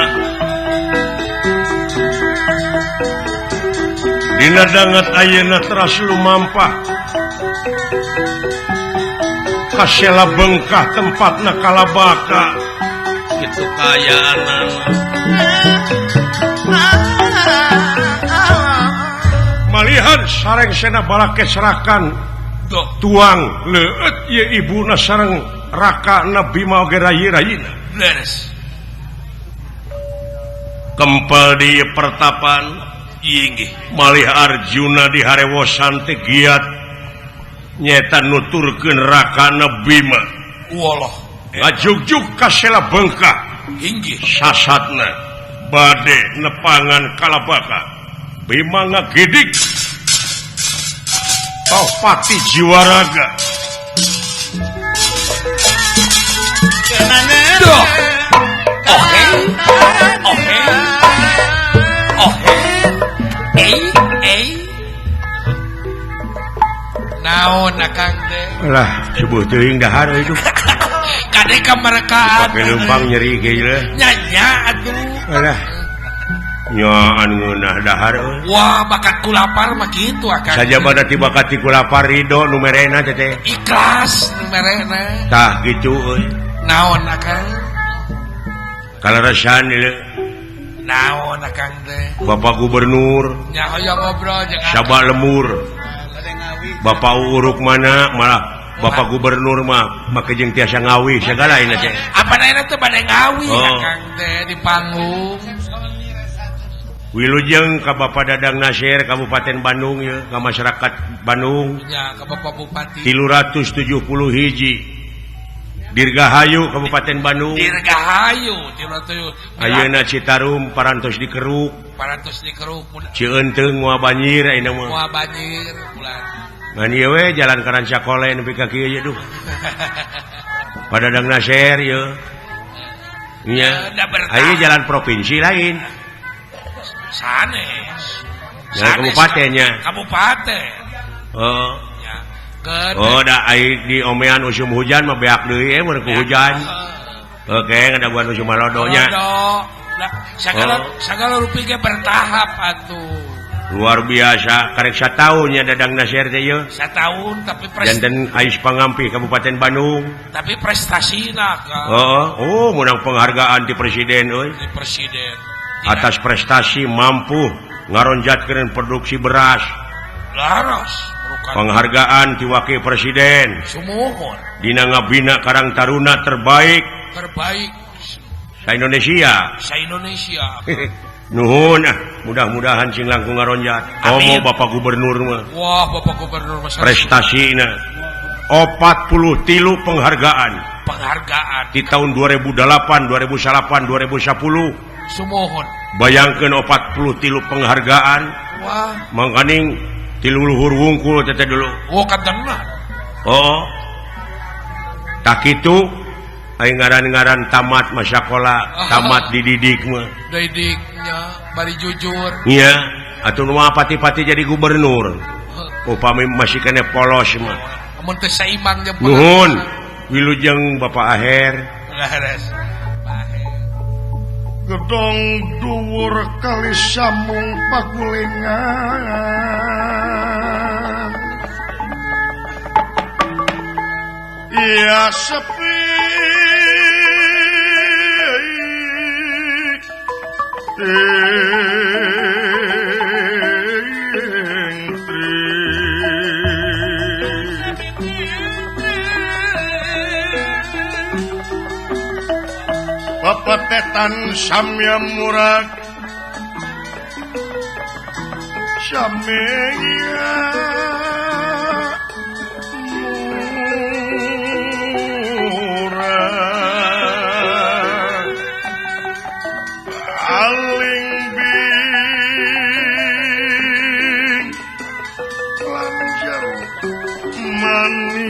dina danget ayeuna teras lumampah kasela bengkah tempatna Kalabaka kitu kaayaanna. Malihan sareng sena balake serakan tuang leueut ieu ibuna sareng rakana Bima oge rayi-rayina. Leres. Kempel di pertapan inggih malih Arjuna di harewosan teh giat nyeta nuturkeun rakana Bima. Walah. Ngajugjug ka sela bengkah inggih sasatna bade nepangan Kalabaka. Bima ngagidik Pati Jiwaraga. Duh. Oke. Oke. Oke. Eh, eh. Naon akang teh? Lah, subuh teuing dahar euy duh. Kade ka merekaan. Pake leumpang nyeri ge lah. Nya nya atuh. Alah. Nyaan ngeunah dahar euy. Wah, bakat ku lapar mah kitu akang. Sajabana ti bakat ti ku lapar ridho nu merena teh teh. Ikhlas nu merena. Tah kitu euy. Naon akang? Kaleresan ieu. Naon akang teh? Bapak Gubernur. Nya hoyong ngobrol jeung akang. Sabak lemur. Bapak Uruk mana malah Bapak Gubernur mah make jeung tiasa ngawi sagala ayeuna teh. Apa ayeuna teh bade ngawi akang teh di panggung. Wilujeng ka Bapak Dadang Nasir Kabupaten Bandung ya, ka masyarakat Bandung. Ya, ka Bapak Bupati. 371 Dirgahayu Kabupaten Bandung. Dirgahayu 300. Ayeuna Citarum parantos dikeruk. Parantos dikeruk. Cieunteng moal banjir ayeuna mah. Moal banjir bulan. Ngan ieu we jalan ka Rancakole nepi ka kieu duh. Pak Dadang Nasir ieu. Nya. Ayeuna jalan provinsi lain. Sanes. Jalan kabupatennya. Kabupaten. Oh. Ya. Oh, da ai di omean usum hujan mah beak deui mun ku hujan. Oke, ngadaguan usum malodonya. Nah, sagala sagala rupi ge bertahap atuh. Luar biasa, karek sataun nya Dadang Nasir teh ieu. Sataun tapi janten ais pangampih Kabupaten Bandung. Tapi prestasina ka. Heeh, oh menang penghargaan di presiden euy. Di presiden. Atas prestasi mampu ngaronjatkeun produksi beras. Laras. Penghargaan ti wakil presiden. Sumuhun. Dina ngabina Karang Taruna terbaik. Terbaik sa Indonesia. Sa Indonesia. Nuhun ah, mudah-mudahan sing langkung ngaronjat. Komo Bapak Gubernur mah. Wah, Bapak Gubernur mah prestasina 43 penghargaan. Penghargaan di tahun 2008, 2009, 2010. Sumuhun. Bayangkeun 43 penghargaan. Wah, mangkaning ti luhur wungkul teh dulu. Oh, katengna. Oh. Tak kitu aing ngaran-ngaran tamat masakola, tamat dididik mah. Didiknya bari jujur. Iya, atuh nu pati-pati jadi gubernur. Upami masih kene polos mah. Mun teu saimang jeung nuhun. Wilujeng Bapak Aher. Leres. Gedong dhuwur kali sambung pagulingan ya sepi. Pepetetan samya murag samya murag aling bing lanjar manis.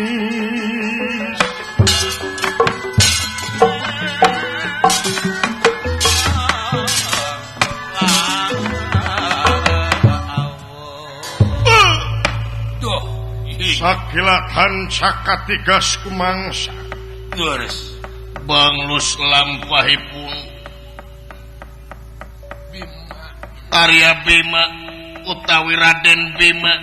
Sakilatan cakatigas kumangsa Leres banglus lampahipun Bima Arya Bima utawi Raden Bima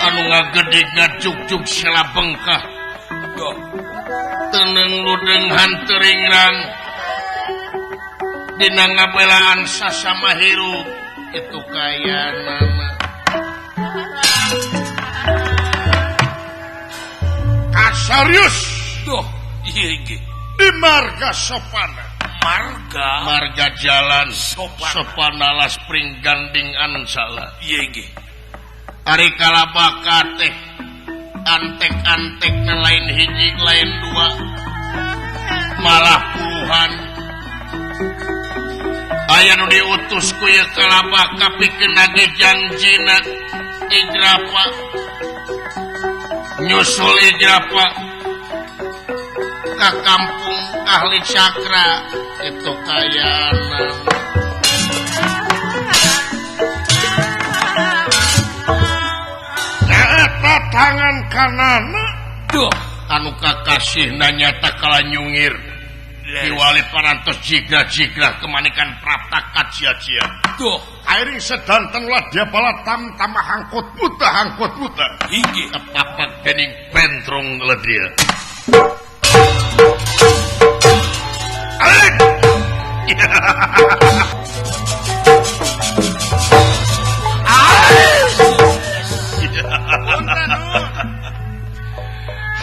anu ngagedig ngajugjug sela bengkah teneng ludeng hanteringrang dina ngabelaan sasama hirup itu kaya nama Kasarius tuh iya di marga sopana marga jalan sopana las pringganding ansala iya nggih ari kalabaka teh antek-antek lain hiji lain dua malah puluhan aya nu diutus ku ieu kalabaka pikeun nagih janjina ijrapa nyusul ijrapa ka kampung ahli cakra itu kayana nyaeta tangan kanana duh anu kakasihna nyata kala nyungir diwali parantos jigrah-jigrah kemanikan prapta kacia-cia duh airing sedanten ladya balatam tamah angkot buta inggih kepapak dening bentrong ledya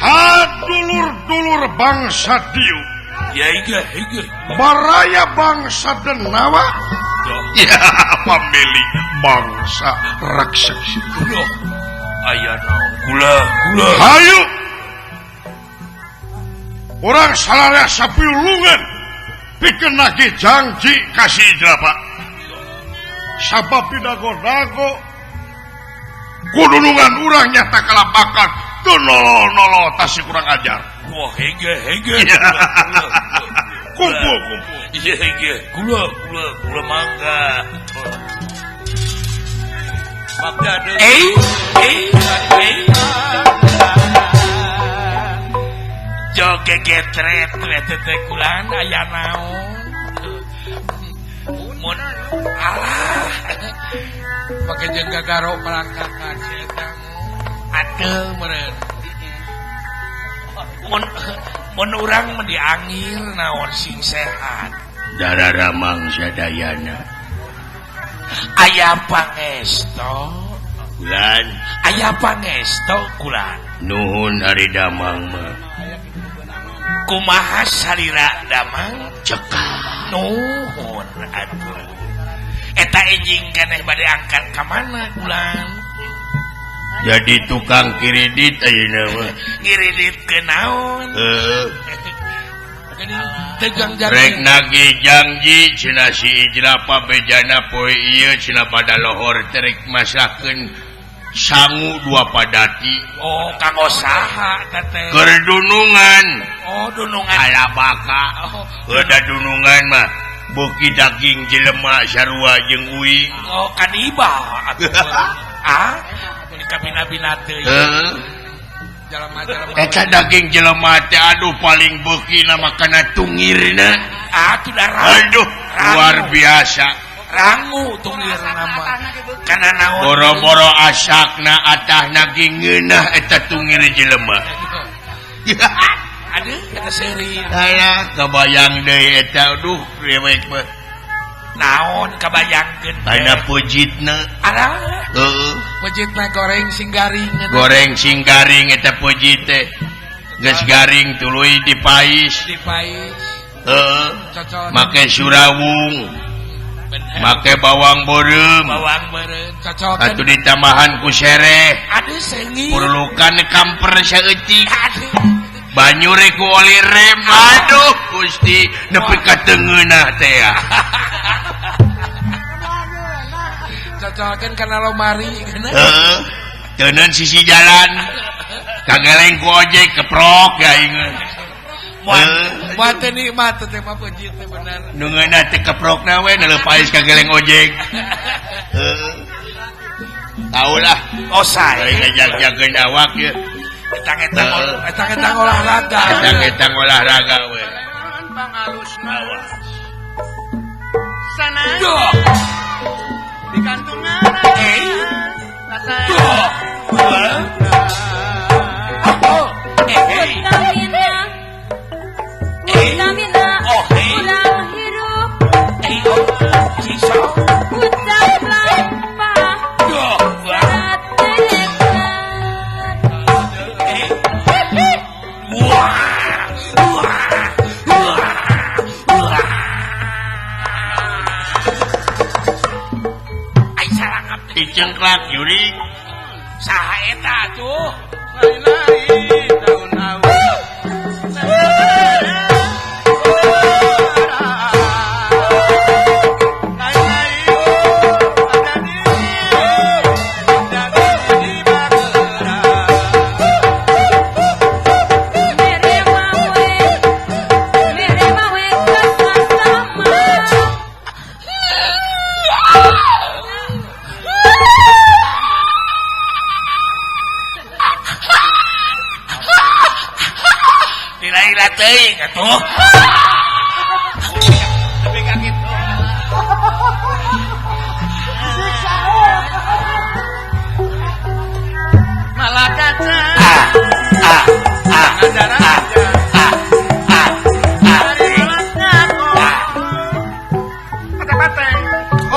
Hadulur-dulur bangsa Diu ya iya iya baraya bangsa Denawa ya pemilik bangsa raksasa aya naon gula gula hayu orang salarya sapiulungan pikeun nagih janji kasih ijrapa sabab dago-dago kudunungan urang nyata kalapakan tuh nolo-nolo tasih kurang ajar. Wah hege hege kumpul kumpul iya hege gula gula gula mangga joge getret teh kulan aya naon mun alah pake jeung gagaro pelangkakan si eta adeu meureun mun urang mah diangir naon sing sehat dararamang sadayana aya pangesto kulan aya pangesto kulan nuhun ari damang mah kumaha salira damang cekap nuhun atuh eta enjing keneh bade angkat ka mana kulan jadi tukang kiridit ayeuna mah ngiridit ke naon heeh tegang janji rek nagih janji cenah si ijrapa bejana poe ieu cenah pada lohor terek masakeun sangu dua padati oh kanggo saha teh keur dunungan oh dunungan kalabaka oh da dunungan mah beuki daging jelema sarua jeung uing oh kaniba atuh ah kabina-bina teh heeh jalma-jalma eta daging jelema teh aduh paling beuki na makana tungirna ah tuh aduh luar biasa rangu tungirna mah kana naon boro-boro asakna atahna ge ngeunah eta tungir jelema aduh eta seuri alah kabayang deui eta aduh rewek mah Naon kabayangkeun Aina pujitna. Arah. Heeh. Pujitna goreng sing garing. Goreng sing garing eta pujit teh. Geus garing tuluy dipais. Dipais. Heeh. Make surawung. Make bawang beureum. Bawang beureum cocok. Atuh ditambahan ku sereh. Aduh sengi. Perlukan kamper saeutik. Banyu rek ku oli rem. Aduh Gusti nepi ka tengeunah teh. Cocokan kana lomari kana. Heeh. Teuneun sisi jalan. Kageleng ku ojek keprok ya ingeun. Moal teu nikmat teh mah peuncit teh bener. Nu ngeunah teh keprokna we neuleuh kageleng ojek. Heeh. Taulah. Osai. Ngajag-jagkeun awak ye. Etang-etang olahraga. Etang-etang olahraga we. Pangalusna. Sana. Di kantungan. Dicengklak jurig saha eta atuh lain-lain daun awu teuing atuh. Tapi ka kitu. Malah kaca.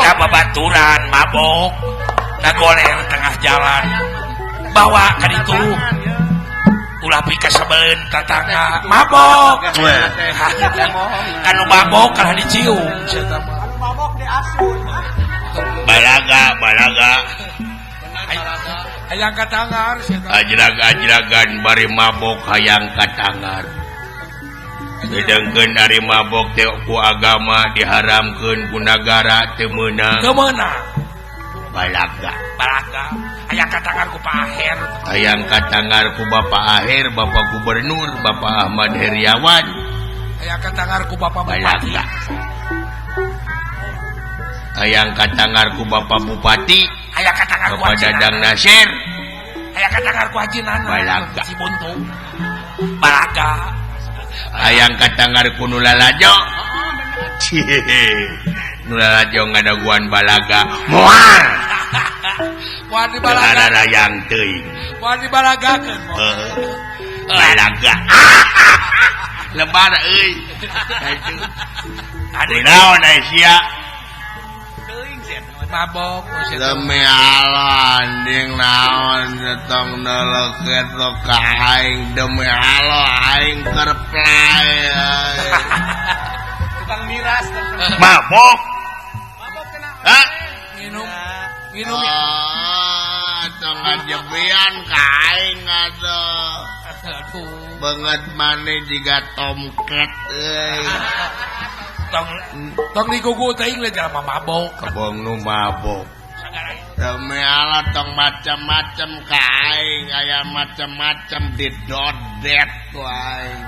Ya babaturan mabok ngagoler tengah jalan. Bawa ka ditu. Ulah pika sebeleun tatangga mabok. Kanu mabok kalah dicium sia mah. Anu mabok diasun. Balaga, balaga. Hayang katangar sia tah. Ajrag-ajragan bari mabok hayang katangar. Sedengkeun ari mabok teh ku agama diharamkeun ku nagara teu meunang. Teu meunang. Balaga. Balaga. Hayang katangar ku Pak Aher. Hayang katangar ku Bapak Aher, Bapak Gubernur, Bapak Ahmad Heriawan. Hayang katangar ku Bapak Bupati. Balaga. Hayang katangar ku Bapak Bupati. Hayang katangar ku Bapak Dadang Nasir. Hayang katangar ku Haji Nana. Balaga. Cibuntu. Balaga. Hayang katangar ku nu lalajo. Nu lalajo ngadaguan balaga. Moal. Moal dibalaga. Hayang teuing. Moal dibalagakeun. Balaga. Lebar euy. Aduh naon ai sia? Mabok demi Allah anjing naon tong neuleukeun ka aing demi Allah aing keur play. Tukang miras mabok. Mabok kena. Hah? Minum. Minum. Tong ngajebian ka aing atuh. Banget maneh jiga tomcat euy. Tong digugu teuing we jalma mabok. Kebong nu mabok. Demi Allah tong macam-macam ka aing, aya macam-macam didodet ku aing.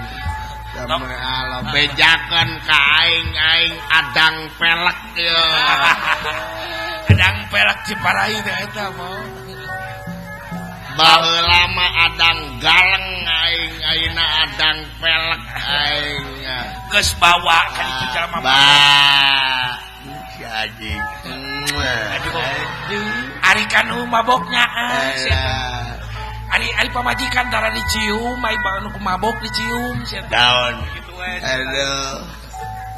Demi Allah bejakeun ka aing, aing adang pelek ye. Adang pelek Ciparai teh eta mah. Baheula mah adang galeng aing, ayeuna adang pelek aing. Geus bawa ka ditu jalma mabok. Bah, si anjing. Ari kanu maboknya Ari ari pamajikan tara dicium, ai nu mabok dicium sia. Daun. Aduh.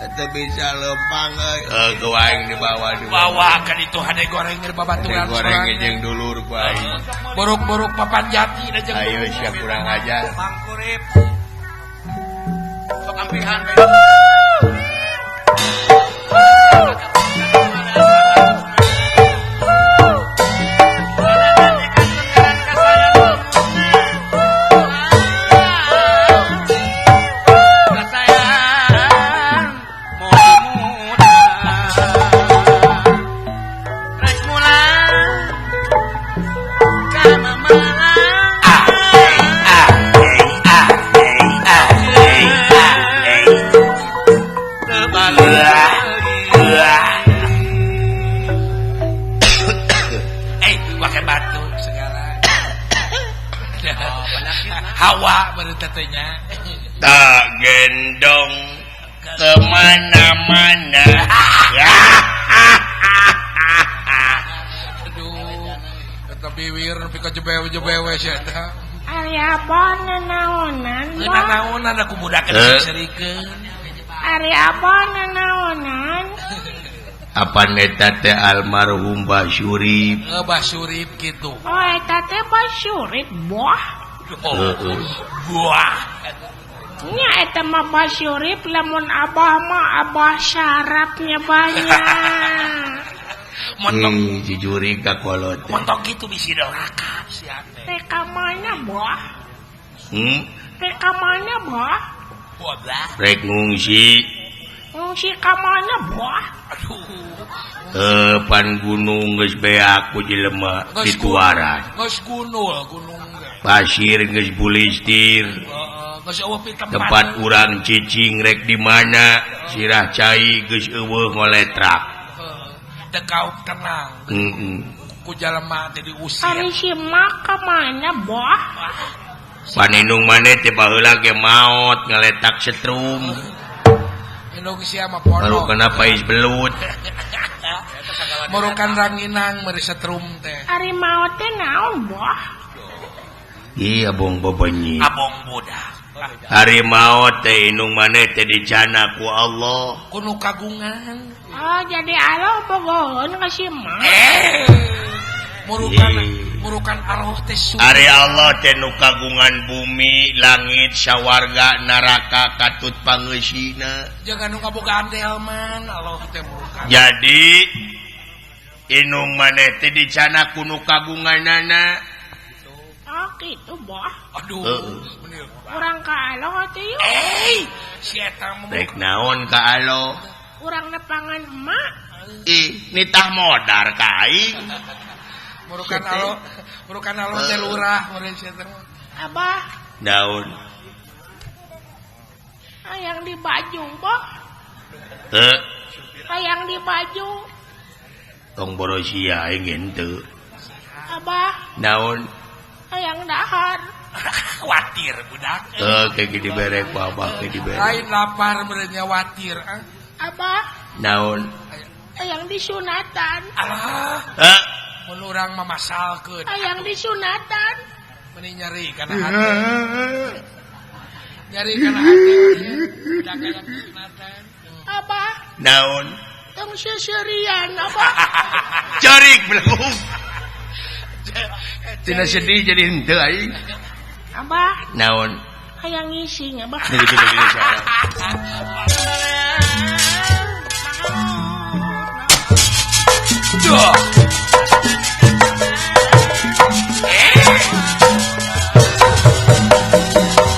Teu bisa lempang euy. Ku aing dibawa Bawa kan itu hade goreng keur babaturan. Goreng jeung dulur ku aing. Borok-borok papan jati da jeung. Ayo sia kurang ajar. Pangkurip. Sok ampihan. Hawa baru tetenya tak gendong kemana-mana. Aduh, kata biwir nepi ka jebewe-jebewe sia eta. Ari abah nanaonan? Nanaonan aku budak serikeun. Ari abah nanaonan? Apa neta teh almarhum Basurip? Basurip kitu. Oh, eta teh Basurip boh. Buah. Nya eta mah Basurip lamun abah mah abah sarapnya banyak. Montok jujuri ka kolot. Montok kitu bisi doraka sia teh. Rek ka mana boh? Rek ka mana boh? Bodah. Rek ngungsi. Ngungsi ka mana boh? Aduh. Pan gunung geus beak ku jelema dituaran. Geus gunul gunung. Pasir geus bulistir. Tempat urang cicing rek di mana sirah cai geus eueuh ngoletrak. Teu kauk tenang. Ku jalema teh diusir. Ari si mak ka mana boh? Paninung maneh teh baheula ge maot ngaletak setrum. Indung sia mah pondok. Baru kena pais belut. Murukan ranginang meri setrum teh. Ari maot teh naon boh? Iya abong bebenyi. Abong budak. Ari maot teh indung maneh teh dicana ku Allah. Kuno kagungan. Oh jadi Allah bogoheun ka si mak. Murukan murukan Allah teh su. Ari Allah teh nu kagungan bumi, langit, sawarga, neraka katut pangeusina. Jangan nu kabogaan delman Allah teh murukan. Jadi indung maneh teh dicana ku nu kagunganana. Oh gitu boh. Aduh, urang ka Allah teh yuk. Si eta mah rek naon ka Allah? Urang nepangan emak. Ih, nitah modar ka aing. Murukan Allah, murukan Allah teh lurah meureun si eta. Abah. Naon? Hayang di baju boh. Heuh. Hayang di baju. Tong borosia aing henteu. Abah. Naon? Hayang dahar. Watir budak. Kayak gini berek abah kayak diberek. Lain lapar merenya watir. Abah. Naon? Hayang disunatan. Alah. Mun urang mah masalkeun. Hayang disunatan. Meni nyeri kana hati. Nyeri kana hati. Budak hayang disunatan. Abah. Naon? Tong seuseurian abah. Carik belum. Tina sedih jadi henteu aing. Abah. Naon? Hayang ngising abah. Duh.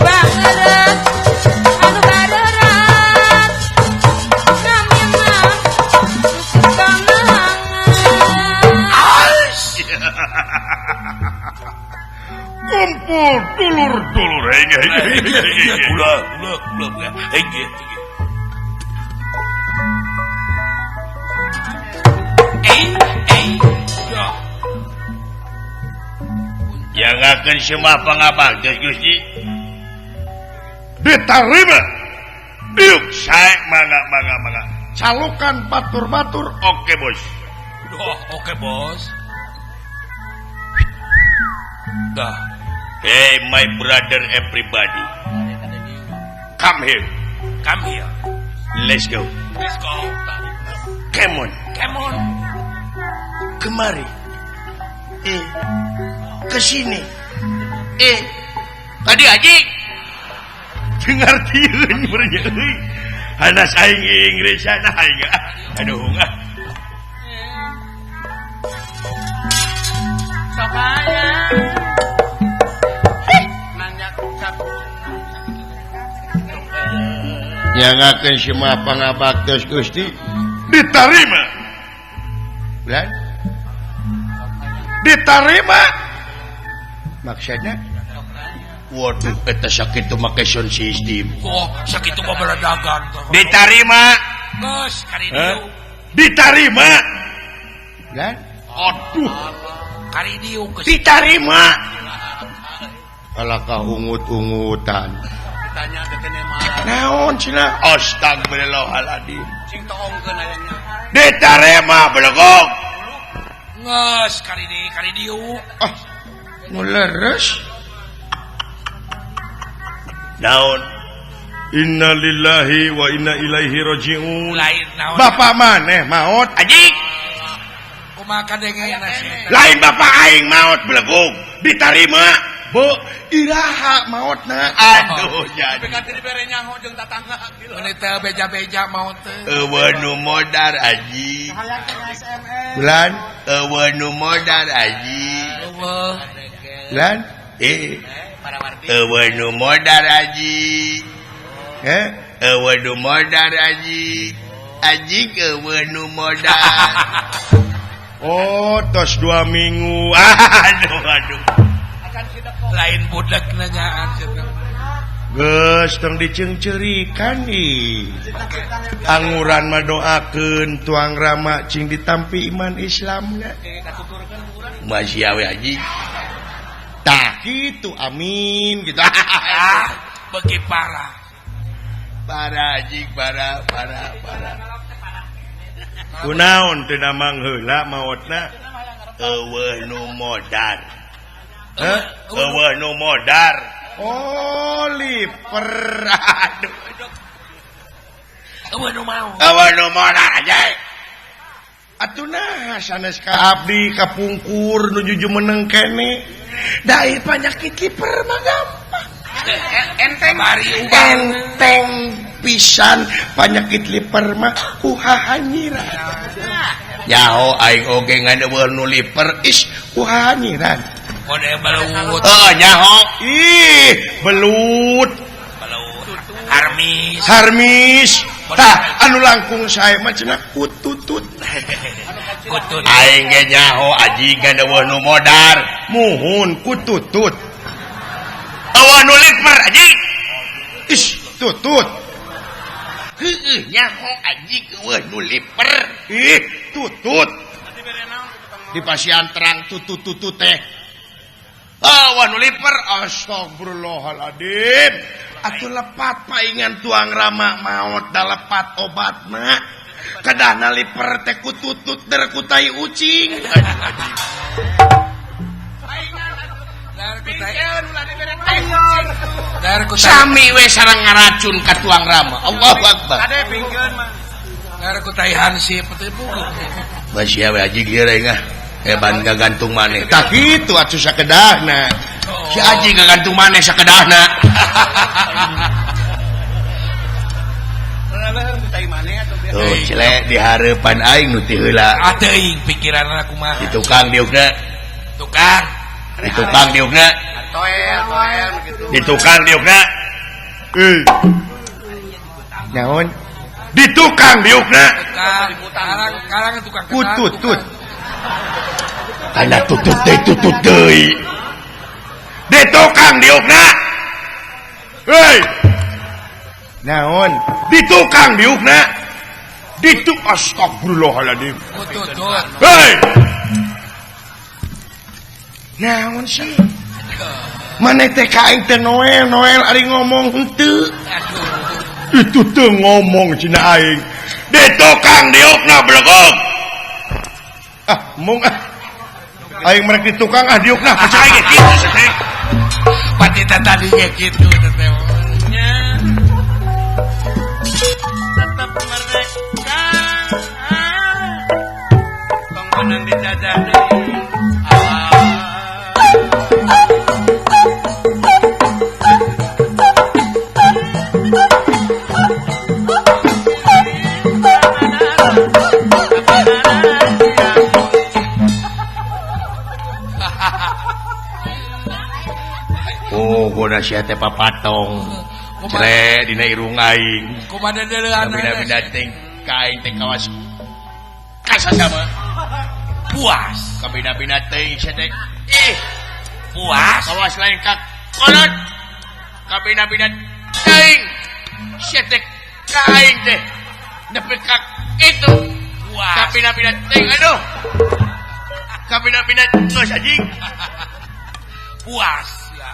Bangerat anu barerat namina kanangan. Kumpul dulur-dulur. Kula kula kula. Yang akan semua pangabaktos Gusti diterima. Diuk sae mangga mangga mangga. Calukan batur-batur. Oke bos. Oh, oke bos. Dah. Hey my brother everybody. Come here. Come here. Let's go. Let's go. Come on. Come on. Kemari. Ke sini. Tadi haji. Ngartieun meureun euy. Hanas aing Inggrisan aing. Aduh ah. Sok aya. Nanya nyangakeun semua pangabaktos Gusti diterima. Bulan diterima. Maksudnya waduh eta sakitu make sound system. Oh, sakitu mah berdagang. Diterima. Geus kari dieu. Diterima. Bulan aduh kari dieu geus diterima. Alakah ungut-ungutan. Ditanya teh mah. Naon cenah? Astagfirullahaladzim. Cing toongkeun ayangnya. Diterima belegog. Geus kari dieu kari dieu. Ah, nu leres. Naon? Innalillahi wa inna ilaihi rajiun. Lain naon? Bapak maneh maot anjing. Kumaha kadengena sih? Lain bapak aing maot belegog. Diterima. Bu, iraha maotna. Aduh jadi. Tapi dibere nyaho jeung tatangga. Mun teh beja-beja maot teh. Eueuh nu modar aji. Bulan eueuh nu modar aji. Eueuh. Bulan eueuh nu modar aji. Eueuh nu modar aji. Aji eueuh nu modar. Oh, tos 2 minggu. Aduh aduh. Lain budak nanyaan geus tong diceungceurikan ih. Anguran mah doakeun tuang rama cing ditampi iman Islamna. Masih awe haji. Tah kitu amin gitu. Beuki parah. Parah haji, parah parah parah. Kunaon teu damang heula maotna? Eueuh nu modar. Eueuh nu modar. Oh, liper. Aduh. Eueuh nu mau. Eueuh nu modar aja. Atuh nah sanes ka abdi kapungkur nu jujumeneng kene. Da ieu panyakit liper mah gampang. Enteng bari ubah. Enteng pisan panyakit liper mah ku hahanyiran. Nyaho aing oge ngan eueuh nu liper is ku hahanyiran. Kode belut. Oh, nyaho. Ih, belut. Belut. Harmis. Harmis. Tah, anu langkung sae mah cenah kututut. Kutut. Aing ge nyaho aji ngan eueuh nu modar. Muhun kututut. Eueuh nu liper aji. Ih, tutut. Heueuh nyaho aji eueuh nu liper. Ih, tutut. Di pasian terang tutut-tutut teh. Awan nu liper astagfirullahaladzim. Atuh lepat paingan tuang rama maot da lepat obatna. Kedahna liper teh kututut der ku tai ucing. Sami we sareng ngaracun ka tuang rama. Allahu akbar. Ade pingkeun mah. Dar ku tai hansip teh buku. Masih we aji geus aing ah. Heban gagantung maneh. Tah kitu atuh sakedahna. Si aji gagantung maneh sakedahna. Tuh cile di hareupan aing nu ti heula. Ah teuing pikiranna kumaha. Di tukang diukna. Tukang. Di tukang diukna. Toel toel gitu. Di tukang diukna. Naon? Di tukang diukna. Tukang. Karang tukang. Kututut. Kana tutut deui tutut deui. Di tukang diukna. Hei. Naon? Di tukang diukna. Di tu astagfirullahaladzim. Kututut. Hei. Naon sih? Maneh teh ka aing teh Noel, Noel ari ngomong henteu. Itu teu ngomong cenah aing. Di tukang diukna belegog. Ah, mung ah. Aing merek di tukang ah diukna percaya ge kitu teh. Patita tadi ge kitu teh. Nya. Tetep Menang dijajah deui. Oh, goda sia teh papatong. Cere dina irung aing. Kumaha deuleuan. Bina-bina teh ka aing teh kawas kasasama. Puas. Kabina-bina teh sia teh. Ih, puas. Kawas lain ka kolot. Kabina-bina teuing sia teh ka aing teh. Nepi ka kitu. Puas. Kabina-bina teuing aduh. Kabina-bina geus anjing. Puas ya.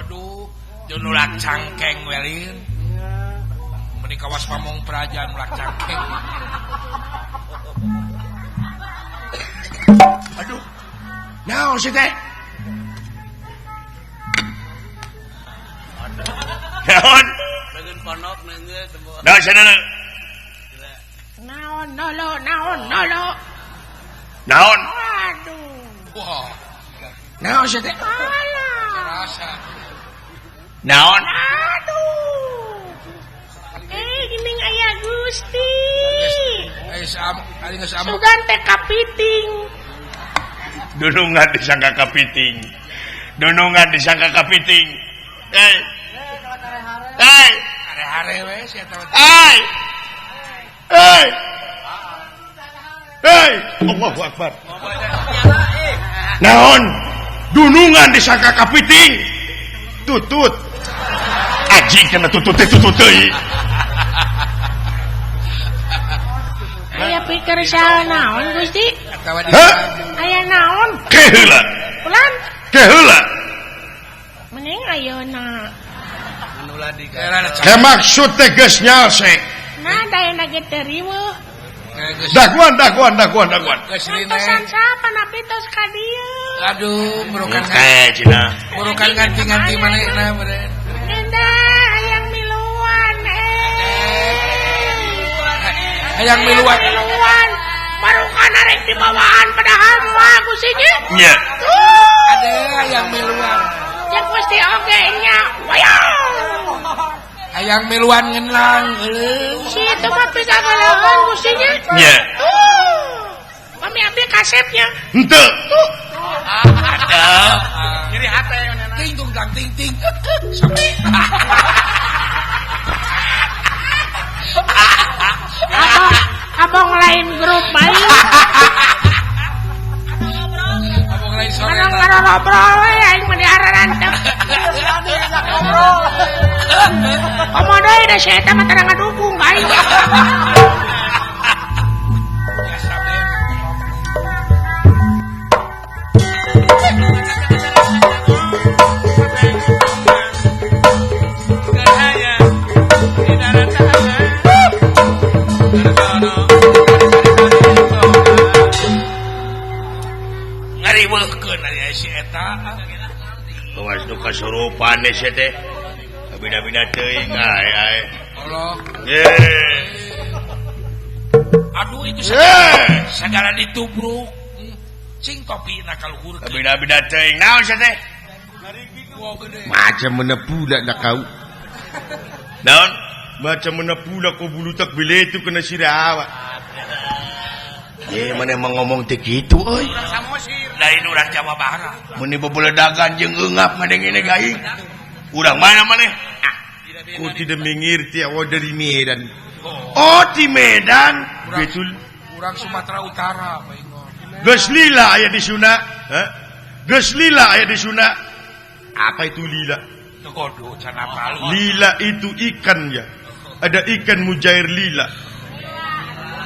Aduh, jeung nulak cangkeng welin. Meni kawas pamong praja nulak cangkeng. Aduh. Naon sih teh? Naon? Leungeun ponok neungeut tempo. Naon cenah? Naon nolo, naon nolo. Naon? Aduh. Wah. Naon sih teh? Alah. Rasa. Naon? Aduh. Geuning aya Gusti. Sugan teh kapiting. Dunungan disangka kapiting. Dunungan disangka kapiting. Hei. Hei. Hare-hare we sia teh. Hei. Hei. Hei. Allahu Akbar. Naon? Dunungan disangka kapiting. Tutut. Anjing kena tutut teh tutut deui. Aya pikir saha naon Gusti? Hah? Aya naon? Ke heula. Ulan? Ke heula. Mending ayeuna. Ke maksud teh geus nyalse. Nah, da ge teu riweuh. Daguan daguan daguan daguan. Ngantosan sapa napi tos ka dieu. Aduh, merukan teh cenah. Merukan ganti-ganti manehna meureun. Nenda hayang miluan Hayang miluan. Miluan. Barukan arek dibawaan padahal moal Gusti nya. Nya. Ada hayang miluan. Cek mesti oge nya. Wayang. Hayang miluan ngenlang eueuh. Si itu mah pisagaleueun Gusti nya. Nya. Kami abdi kasepnya. Henteu. Tuh. Ada. Nyeri hate ting tung tang ting ting. Abang lain grup bae. Abang lain sore. Kadang ngobrol we aing mah diararantep. Komo deui da sia eta mah tara ngadukung ka aing. Ngariweuhkeun ari si eta. Kawas nu kasurupan sia teh. Bina-bina teuing ae ae. Allah. Ye. Aduh itu segala ditubruk. Cing topina kaluhur. Bina-bina teuing naon sia teh? Macam mana pula nak kau. Naon? Macam mana pula kau bulutak bila itu kena sirah awak. Ye mana emang ngomong teh kitu euy. Lain urang Jawa Barat. Mun bebeledagan jeung eungap ngadengene aing. Urang mana maneh? Ah, ku tidak mengerti awak dari Medan. Oh, di Medan. Betul. Urang Sumatera Utara, Pak Ingon. Geus lila aya di Sunda. Hah? Geus lila aya di Sunda. Apa itu lila? Godo can apal. Lila itu ikan ya. Ada ikan mujair lila.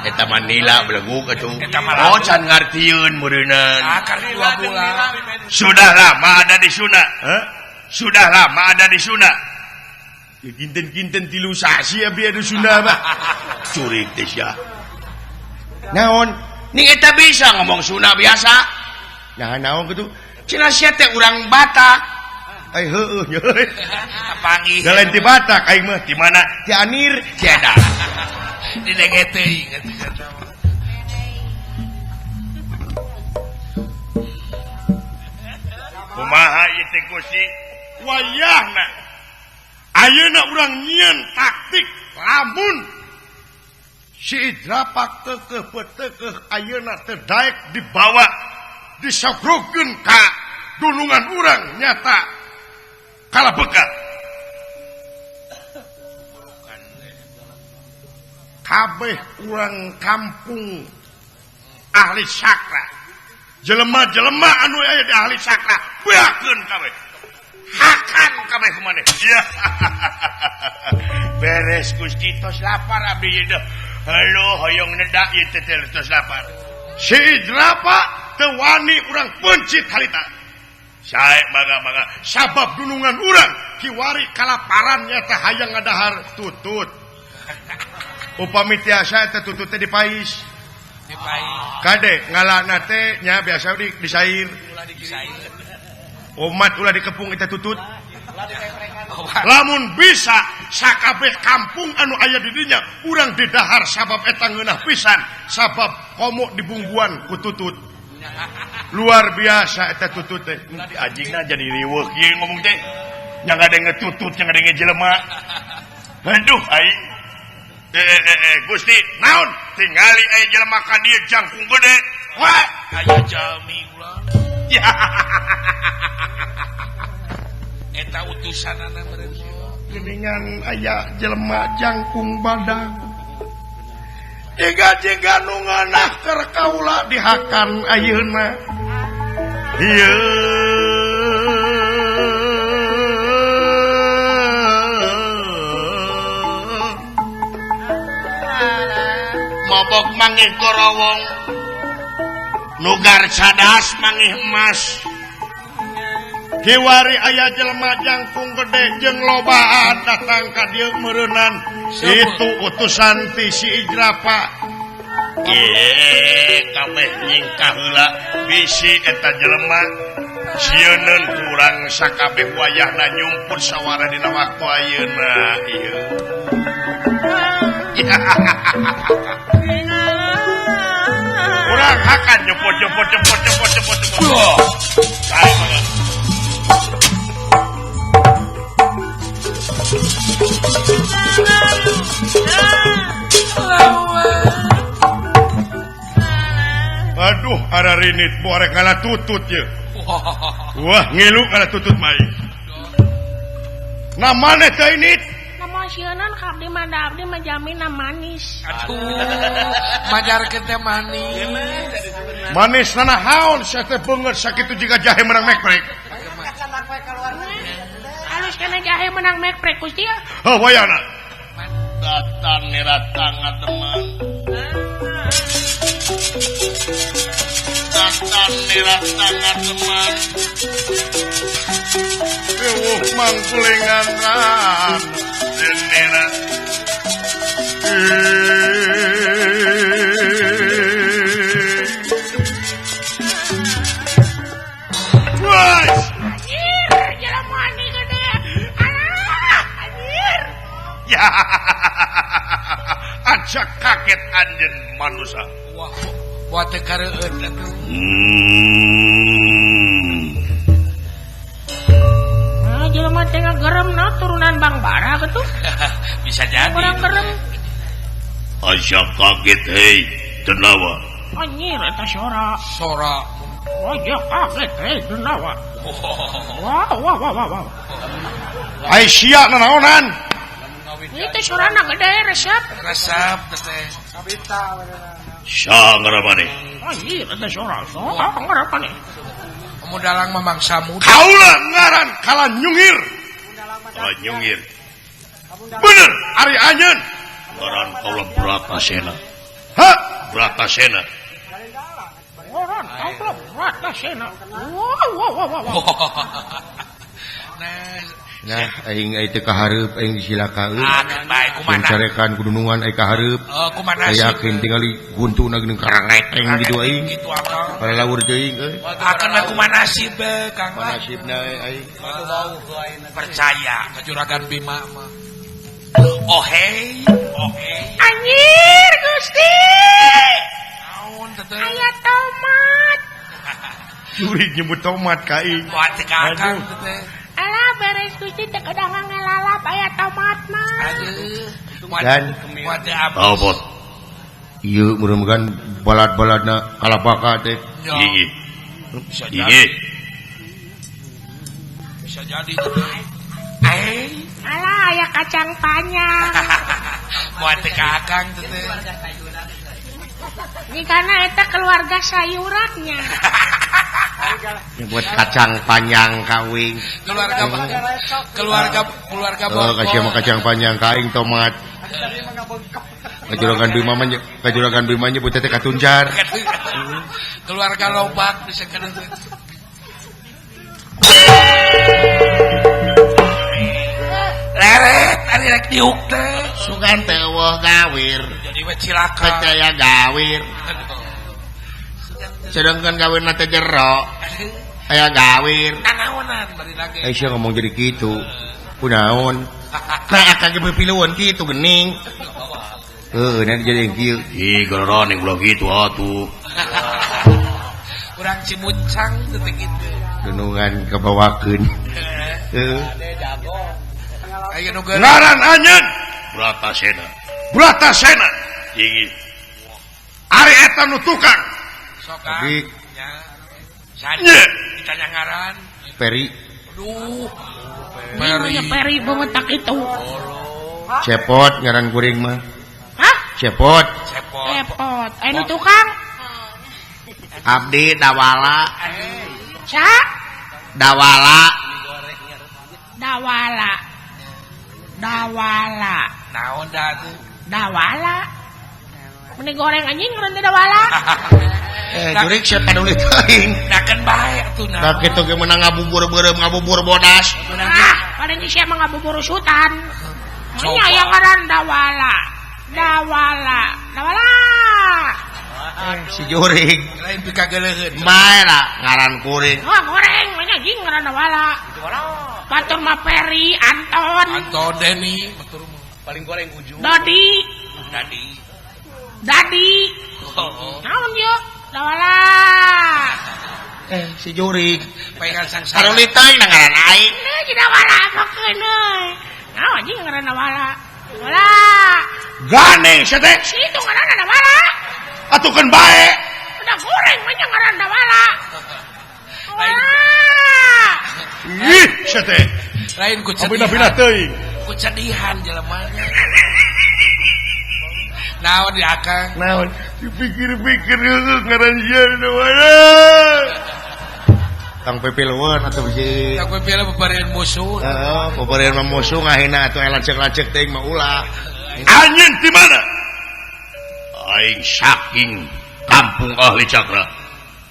Eta mah nila beleguk atuh. Oh, can ngartieun meureunnan. Akar 2 bulan. Sudah lama ada di Sunda. Hah? Sudah lama ada di Sunda. Ya kinten-kinten tilu sasi abi ada Sunda mah. Curik teh sia. Naon? Ning eta bisa ngomong Sunda biasa. Nah, naon kitu? Cenah sia teh urang Batak. Ai heueuh nya. Kapanggih. Da lain ti Batak aing mah. Di mana? Ti Anir. Ti Edan. Didenge teuing atuh sia teh. teh Gusti wayahna ayeuna urang nyieun taktik lamun si Idrapak tekeuh petekeuh ayeuna teu daek dibawa disogrukeun ka dunungan urang nyata kalah bekat kabeh urang kampung ahli sakra jelema-jelema anu aya di ahli sakra beakeun kabeh hakan kabeh kumaneh beres Gusti tos lapar abdi ieu halo hoyong nedak ieu teh tos lapar si Idrapa teu wani urang pencit harita sae mangga-mangga sabab dunungan urang kiwari kalaparan nyata hayang ngadahar tutut upami tiasa eta tutut teh dipais kade ngalana teh nya biasa di disair umat ulah dikepung eta tutut lamun bisa sakabeh kampung anu aya di dinya urang didahar sabab eta ngeunah pisan sabab komo dibungguan ku tutut luar biasa eta tutut teh anjingna jadi riweuh ieu ngomong teh nya ngadenge tutut nya ngadenge jelema aduh aing Gusti naon tingali aya jelema ka dieu jangkung gede wah aya jalmi ulah eta utusanana meureun geuningan aya jelema jangkung badag jiga-jiga nu ngeunah keur kaula dihakan ayeuna ieu mobok mangih korowong nugar cadas mangih emas kiwari aya jelema jangkung gede jeung lobaan datang ka dieu meureunnan itu utusan ti si Idrapa kabeh nyingkah heula bisi eta jelema sieuneun kurang sakabeh wayahna nyumput sawara dina waktu ayeuna ieu urang hakan nyumput nyumput nyumput nyumput nyumput nyumput sae banget. Aduh, ara rinit borek ngala tutut ye. Wah, ngilu ngala tutut mai. Nah maneh teh init? Nama sieunan ka abdi mah da abdi mah jamina manis. Aduh, majarkeun teh manis. Manis nanahaon sia teh beungeut sakitu jiga jahe menang mekprek. Halus kana jahe menang mekprek Gusti. Heuh wayana. Datang niratang ngademan. Datang niratang ngademan. Eueuh mangkulengan ran denera. Wah! Anjir, jelema ni gede. Alah, anjir. Ya. Aja kaget anjeun manusia. Wah, buat teu kareueut atuh. Ah, jelema teh ngagerem na turunan Bang Bara getu. Bisa jadi. Urang gerem. Aja kaget hei, Denawa. Anjir eta sora. Sora. Aja kaget hei, Denawa. Wah, wah, wah, wah, wah. Ai sia nanaonan? Itu sorana gede resep. Resep teh. Sa ngaramane. Anjir eta sora. Sa ngaramane. Kamu dalang mamangsa muda. Kaula ngaran kala nyungir. Kala nyungir. Bener ari anjeun. Ngaran kaula Bratasena. Hah? Bratasena. Ngaran kaula Bratasena. Wah wah wah wah. Nah, nah aing teu kahareup aing disilakaeun. Ah, bae kumaha? Carekan kudunungan aing kahareup. Kumaha nasib? Yakin tingali guntuna geuning karangeteng gitu aing. Kitu akang. Palawur teuing euy. Akan we kumaha nasib Kang. Kumaha nasibna aing. Percaya ka Juragan Bima mah. Oh hey, oh hey. Anjir Gusti. Naon teh? Aya tomat. Jurig nyebut tomat ka aing. Moal teu ka akang teh. Alah beres Gusti teh kedah ngelalap aya tomatna. Aduh. Dan moal teu abis. Abot. Ieu mudah-mudahan balad-baladna kalabaka teh. Gigi. Gigi. Bisa jadi teh. Eh, alah aya kacang panjang. Moal teu ka akang teh. Ini karena eta keluarga sayurannya. Buat kacang panjang kawing. Keluarga keluarga oh, kasih sama kacang panjang kaing tomat. Kajuragan Bima mah kajuragan Bima nyebut teh katuncar. Keluarga lobak bisa kena. Leret ari rek diuk teh. Sugan teh eueuh gawir. Jadi we cilaka. Percaya gawir. Sedangkan gawirna teh jero. Aya gawir. Nanaonan bari lagi. Eh sia ngomong jadi kitu. Kunaon? Nah akang ge piluan kitu geuning. Heuh, nanti jadi yang kieu. Ih, geroron yang ulah kitu atuh. Urang Cimuncang teh kitu. Dunungan kabawakeun. Heuh. Aya nu geus. Ngaran anjeun Bratasena. Bratasena. Gigi. Ari eta nu tukang. Sok Tapi nya. Saja ditanya ngaran. Peri. Aduh. Peri. Peri bemetak itu. Cepot ngaran kuring mah. Hah? Cepot. Cepot. Cepot. Anu tukang. Abdi Dawala. Sa? Dawala. Dawala. Dawala. Naon da tuh? Dawala. Meni goreng anjing ngaran teh dawala. Eh jurik sia paduli teuing. Nakeun bae atuh naon. Da kitu ge meunang ngabubur beureum ngabubur bodas. Ah, paling sia mah ngabubur usutan. Nya aya ngaran Dawala. Dawala. Dawala. Si jurik lain pikageleuheun. Bae lah ngaran kuring. Wah, goreng mah anjing ngaran Dawala. Batur mah Peri, Anton. Anton Deni, batur mah paling goreng ujung. Dodi. Dadi. Dadi. Oh. Naon yeuh? Dawala. Eh si jurik pengen sangsara. Karuli teuing na ngaran aing. Euy si Dawala apakeun euy. Naon anjing ngaran Dawala. Dawala. Gandeng sia teh. Si itu ngaranna Dawala. Atuh keun bae. Udah goreng mah nya ngaran Dawala. Dawala. Ih, sia teh. Lain ku cedihan. Pindah-pindah teuing. Ku cedihan jelema. Naon di akang? Naon? Dipikir-pikir heueuh ngaran sia Dawala. Tang pepiluan atuh bisi. Tang pepiluan bebarian musuh. Heeh, bebarian mah musuh ngahina atuh lancek-lancek teuing mah ulah. Anjeun di mana? Aing saking kampung ahli cakra.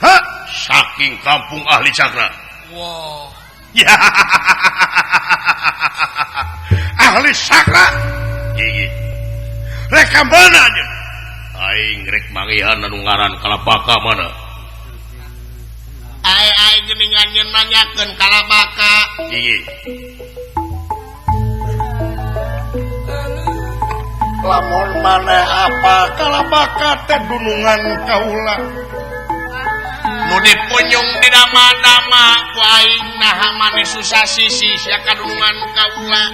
Hah? Saking kampung ahli cakra. Wow. Ya. Ahli cakra. Gigi. Rek ka mana anjeun? Aing rek mangihan anu ngaran Kalabaka mana? Aing geuning anjeun nanyakeun Kalabaka. Gigi. Lamun maneh apa Kalabaka teh dunungan kaula. Nu dipunjung di dama-dama ku aing naha maneh susah sisi sia kadunungan kaula.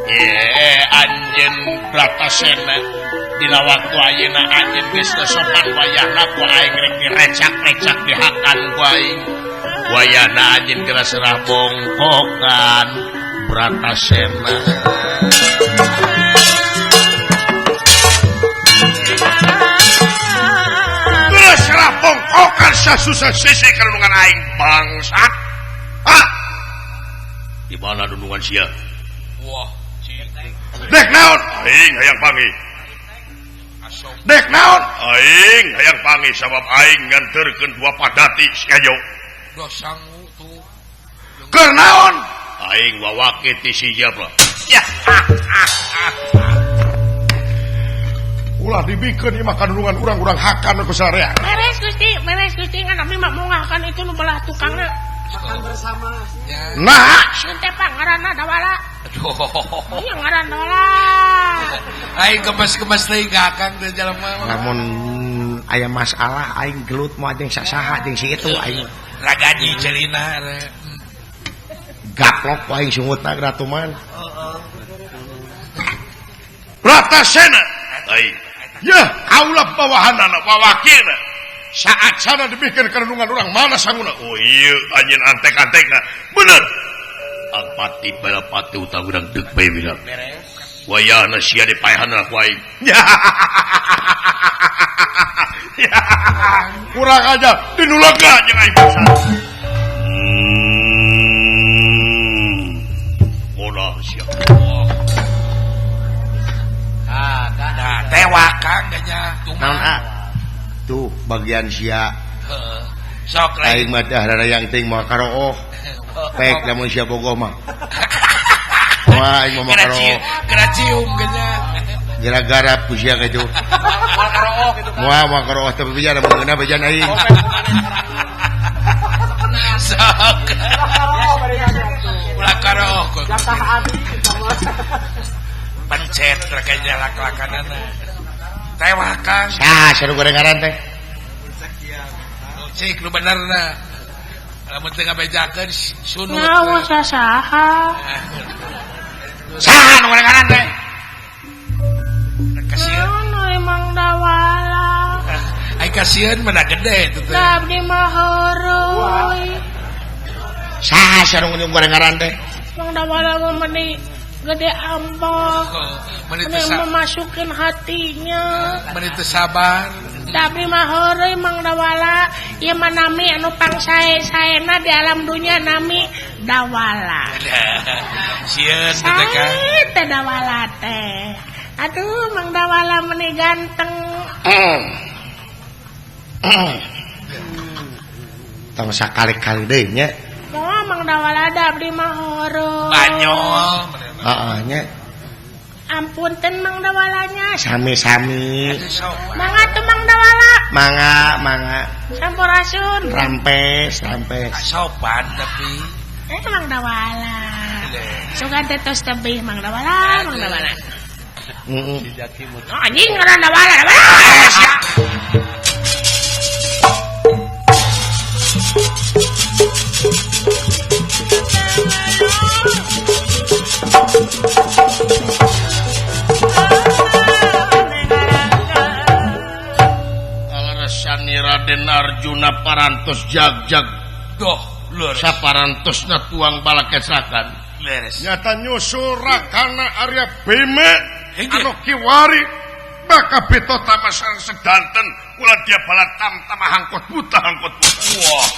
Ye anjeun Bratasena dina waktu ayeuna anjeun geus teu sopan wayahna ku aing rek direcak-recak dihakan ku aing. Wayahna anjeun geura serah bongkokan Bratasena. Geus serah bongkokan sasusah sisi kadunungan aing bangsat. Hah? Di mana dunungan sia? Wah. Dek naon? Aing hayang panggih. Dek naon? Aing hayang panggih sabab aing nganterkeun dua padati si Ajo. Duh sangu tuh. Keur naon? Aing wawake ti si Jabra. Ya. Ulah dibikeun ieu mah kadunungan urang-urang hakan ku sarea. Beres Gusti, beres Gusti ngan abdi mah mungahkan itu nu belah tukangna. Makan bersama. Nah, sieun teh pangaranna Dawala. Aduh. Nya ngaran Dawala. Aing kemes-kemes teuing ka Akang teh jalma. Lamun aya masalah aing gelut moal jeung sasaha jeung si itu aing. Ragaji celina gaplok aing sungutna gratuman. Heeh. Bratasena. Aing. Yah, kaula bawahanana wawakilna. Saat sana dibikeun karenungan urang mana sanguna. Oh ieu anjeun antek-antekna. Bener. Alpati balapati utang urang deuk bae bilang. Wayahna sia dipaehanna ku aing. Kurang aja dinulaga jeung aing bangsa. Modal sia. Ah, dah tewak Kang nya. Naon ah? Tuh bagian sia. Heeh. Sok aing mah teh rarayang teuing moal karooh. Pek lamun sia bogoh mah. Wah, aing mah karooh. Kena cium genya. Gara-gara ku sia kitu. Moal karooh kitu kan. Moal moal karooh teh bejan mun ngeunah bejan aing. Sok. Ulah karooh kok. Jatah abi sama. Pencet rek lak-lakanana. Tewak Kang. Sah, seru gorengaran teh. Cik lu benerna. Lamun teu ngabejakeun sunut. Naon sasaha? Saha nu gorengaran teh? Kasieun. Naon emang Dawala. Ai kasieun mana gede itu teh. Abdi mah heureui. Saha sareng nu gorengaran teh? Mang Dawala mah meni gede ambek. Meni memasukkan hatinya. Meni teu sabar. Tapi mah heureuy Mang Dawala, ieu mah nami anu pangsae-saena di alam dunya nami Dawala. Sieun teh Kang. Teh Dawala teh. Aduh Mang Dawala meni ganteng. Tong sakali-kali deui nya. Moal Mang Dawala da abdi mah heureuy. Banyol. Heeh nya. Ampun ten Mang Dawalanya. Sami-sami. Mangga tuh Mang Dawala. Mangga, mangga. Sampurasun. Rampes, rampes. Sopan tapi. Mang Dawala. Sugan teh tos tebih Mang Dawala, Mang Dawala. Heeh. Oh, anjing ngaran Dawala, Dawala. Raden Arjuna parantos jag-jag doh lurus saparantosna tuang balakesakan leres nyata nyusul rakana Arya Bima anu kiwari maka beto tamasan sedanten ulah dia balatam tama hangkot buta hangkot buta. Wah.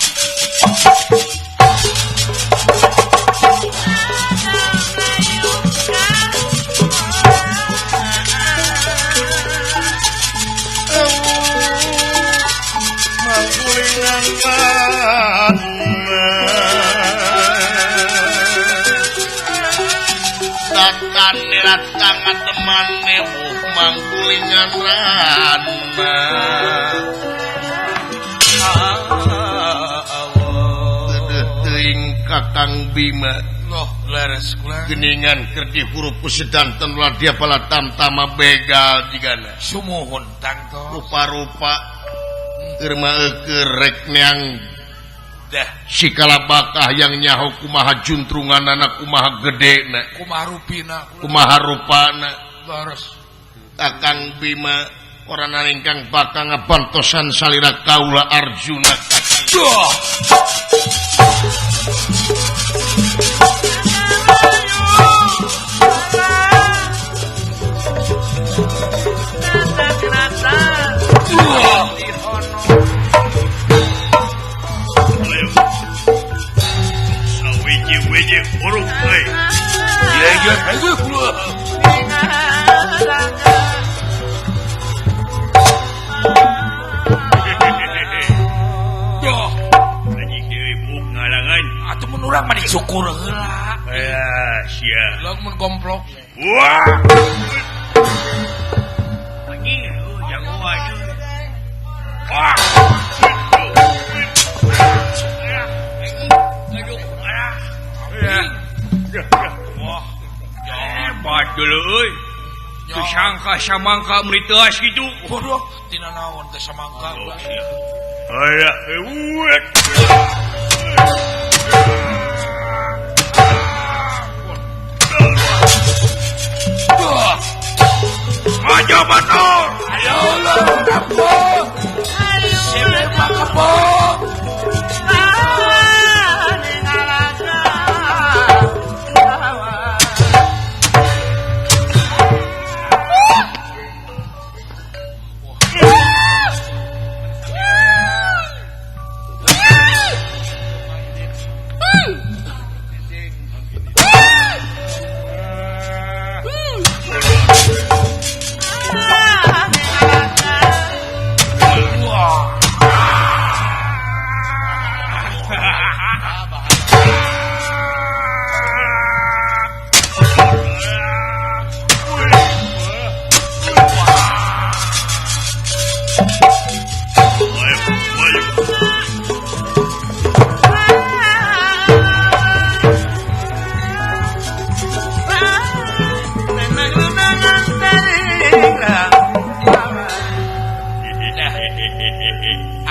Tangan temane mangkulingan rana teuing Kakang Bima loh leres kula geningan keur dihurup ku sedanten ulah dia balatam tama begal jigana sumuhun tangto rupa-rupa keur maeukeun rek neang dah sikala bakah yang nyaho kumaha juntrunganana kumaha gedena kumaha rupina kumaha rupana leres Kakang Bima orang ingkang bakal ngabantosan salira kaula Arjuna. Duh. Urang mah dicukur heula. Ya, sia. Lamun gomplok. Wah. Anjing, jago aja. Wah. dulu euy. Teu sangka samangka meuli teuas kitu. Waduh, tina naon teh samangka. Aya, eueuh. Maju batur. Ayo lo kapok. Sini pak kapok.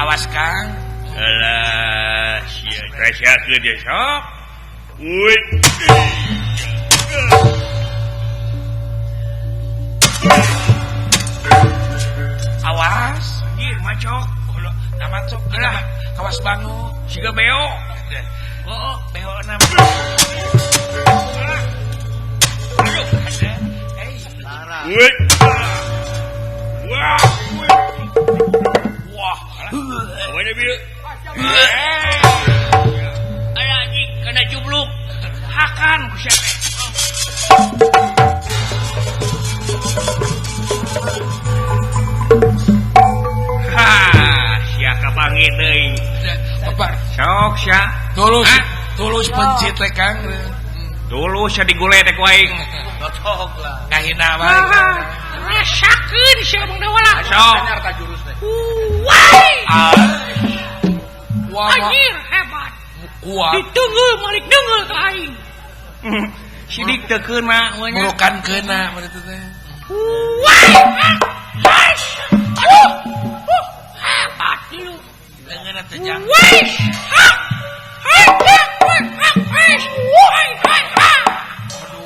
Awas Kang. Alah, sia rasakeun dia sok. Uy. Awas, anjir macok. Nah macok lah, kawas bangu, siga beo. Oh, beo na. Aduh, ada. Uy. Wah. Wah, mana bieu? Alah anjing kana jubluk. Hakan ku sia teh. Ha, sia kapanggih deui. Bapak, sok sia. Tulus, tulus pencit teh Kang. Tulus sia digule teh ku aing. Cocok lah. Ngahina wae. Rasakeun sia Bang Dawala. Sok. Wah. Wah, anjir hebat. Kuat. Ditunggu malik deunggeul ka aing. Sidik teu keuna we nya. Bukan keuna berarti teh. Wah. Aduh. Hebat lu. Leungeunna teh jang. Wah.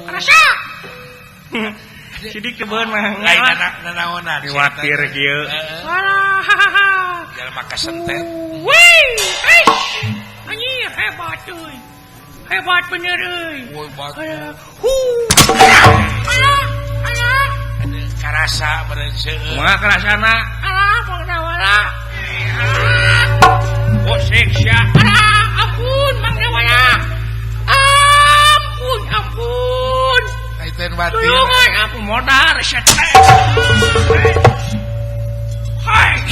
Rasa. Sidik teu beun mah. Lain nanaonan. Kuatir kieu. Alah. Jalma kasentet. Wih, anjir hebat euy. Hebat bener euy. Hebat. Alah, alah. Karasa beureun seueur. Kumaha karasana? Alah, Bang Dawala. Bosek sia. Alah, ampun Bang Dawala. Ampun, ampun. Kaiten batin. Tulungan aku modar sia teh. Hai.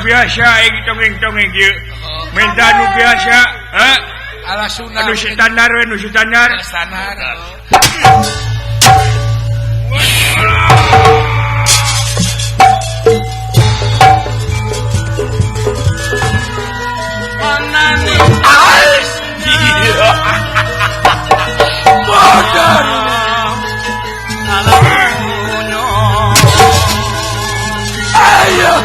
Biasa aing tongeng-tongeng ieu. Menta nu biasa, ha? Ala sunah. Anu standar we, nu standar. Standar. Onani. Modar. Ayo.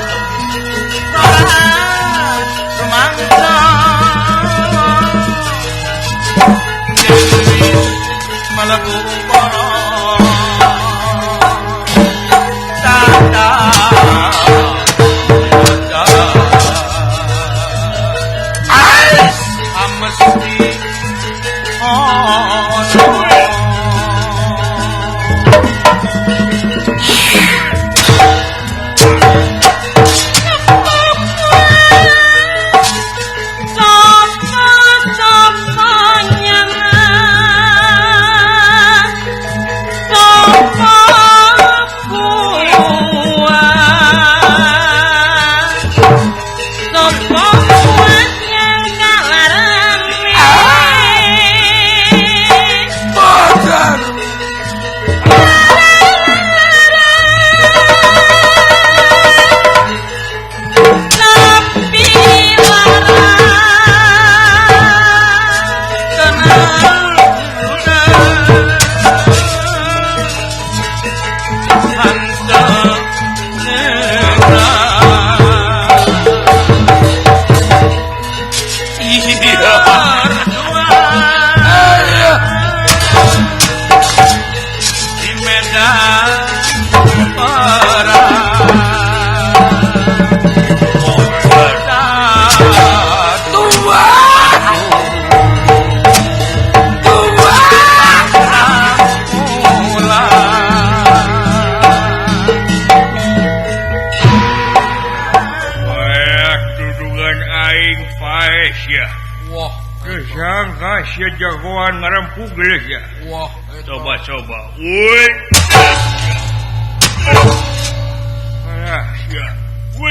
Jagoan ngarempug geus ya. Wah, coba-coba. Woi. Alah, sia. Woi.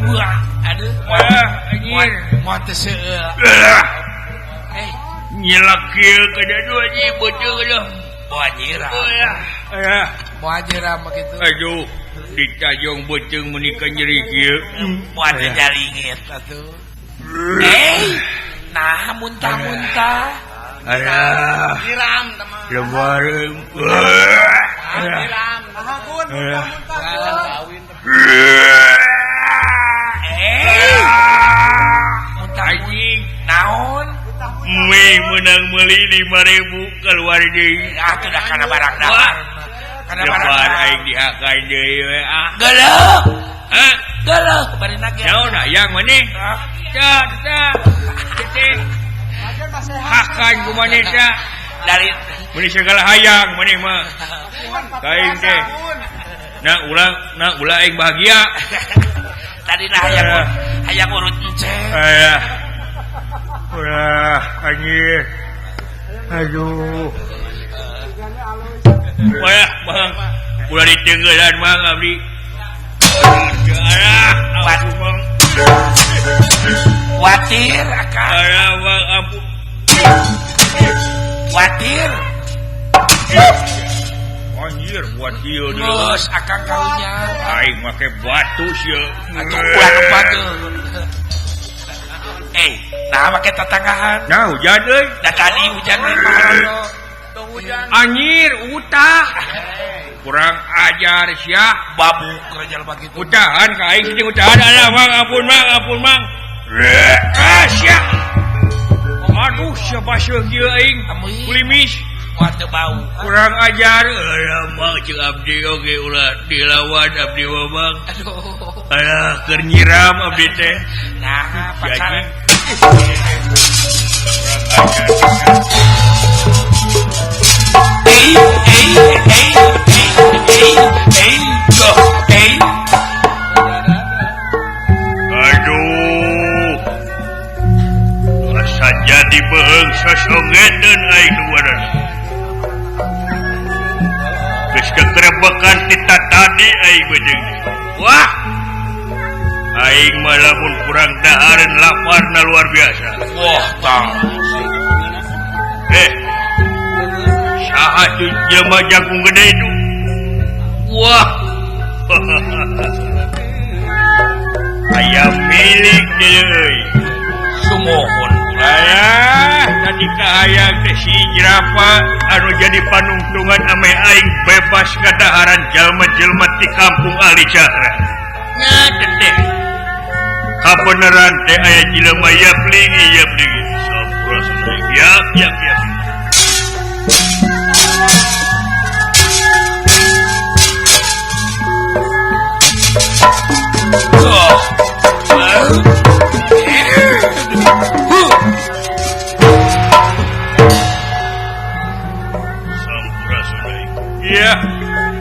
Wah, aduh. Wah, anjir. Moal teu seueur. Eh, nyelak kieu ka dua anjir beuteung aduh. Moal nyiram. Ayah. Moal nyiram kitu. Aduh, ditajong beuteung meuni ka nyeri kieu. Moal teu jalingit atuh. Eh, nah muntah-muntah. Alah, nyiram teman. Lebareng. Nyiram. Nah, muntah-muntah. Eh, muntah anjing. Naon? Mie menang meuli 5.000 keluar deui. Ah, teu dah kana barang dahar. Kana barang. Lebar aing dihakan deui we ah. Geuleuh. Hah? Geuleuh bari nage. Naon hayang maneh? Tah, tah. Teh. Hakan ku maneh tah. Dari meuni segala hayang maneh mah. Kaing teh. Nah ulah aing bahagia. Tadi lah hayang urut enceh. Ayah. Ulah anjir. Aduh. Wah, Bang. Ulah ditenggelan Bang abdi. Alah, ampun Bang. Watir akang. Alah, Bang, ampun. Watir. Anjir, buat ieu deui. Geus akang karunya. Aing make batu sia. Atuh ulah nu Eh, nah make tatanggahan. Nah, hujan euy. Da tadi hujan euy marono. Hujan. Anjir, utah. Kurang ajar sia. Babu kerja jalma kitu. Utahan ka aing jeung utahan. Alah, Mang, ampun Mang, ampun Mang. Ah, sia. Aduh, sia baseuh kieu aing. Kulimis. Wah, teu bau. Kurang ajar. Alah, Mang jeung abdi oge ulah dilawan abdi mah, Mang. Aduh. Alah, keur nyiram abdi teh. Nah, pacaran. Ei, ei, ei, ei, ei, go, ei. Aduh. Asa jadi beheung sosongeteun aing luaran. Geus kekerebekan ti tadi aing beuteung. Wah. Aing mah lamun kurang dahareun laparna luar biasa. Wah, tang. Saha jelema jagung gede itu? Wah. Aya milik deui euy. Sumuhun ulah. Tadi kahayang teh si jerapah anu jadi panungtungan ameh aing bebas kadaharan jalma-jelma ti kampung ahli cakra. Nya teh. Kabeneran teh aya jelema yaplingi yaplingi. Sampurasun yap yap yap. Iya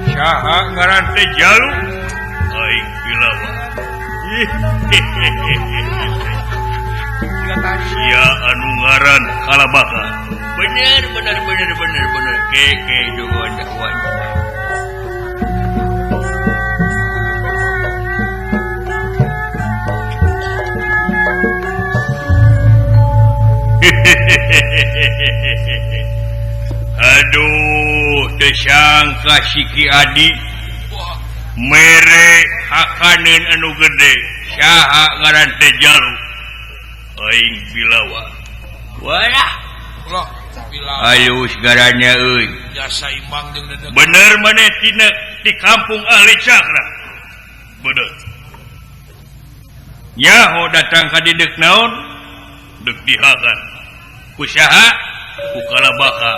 saha ngaran teh Jalu aing Bilawa. Sia anu ngaran Kalabaka. Bener bener bener bener bener ke ke doan dakwan. Aduh, tersangka si Ki Adi mere hakaneun anu gede saha ngaran teh Jalu aing Bilawa. Walah loh Bilawa alus garanya euy jasa imbang jeung dedeg. Bener maneh tina di kampung ahli cakra. Bener nyaho datang ka dieu deuk naon deuk dihakan ku saha ku Kalabaka.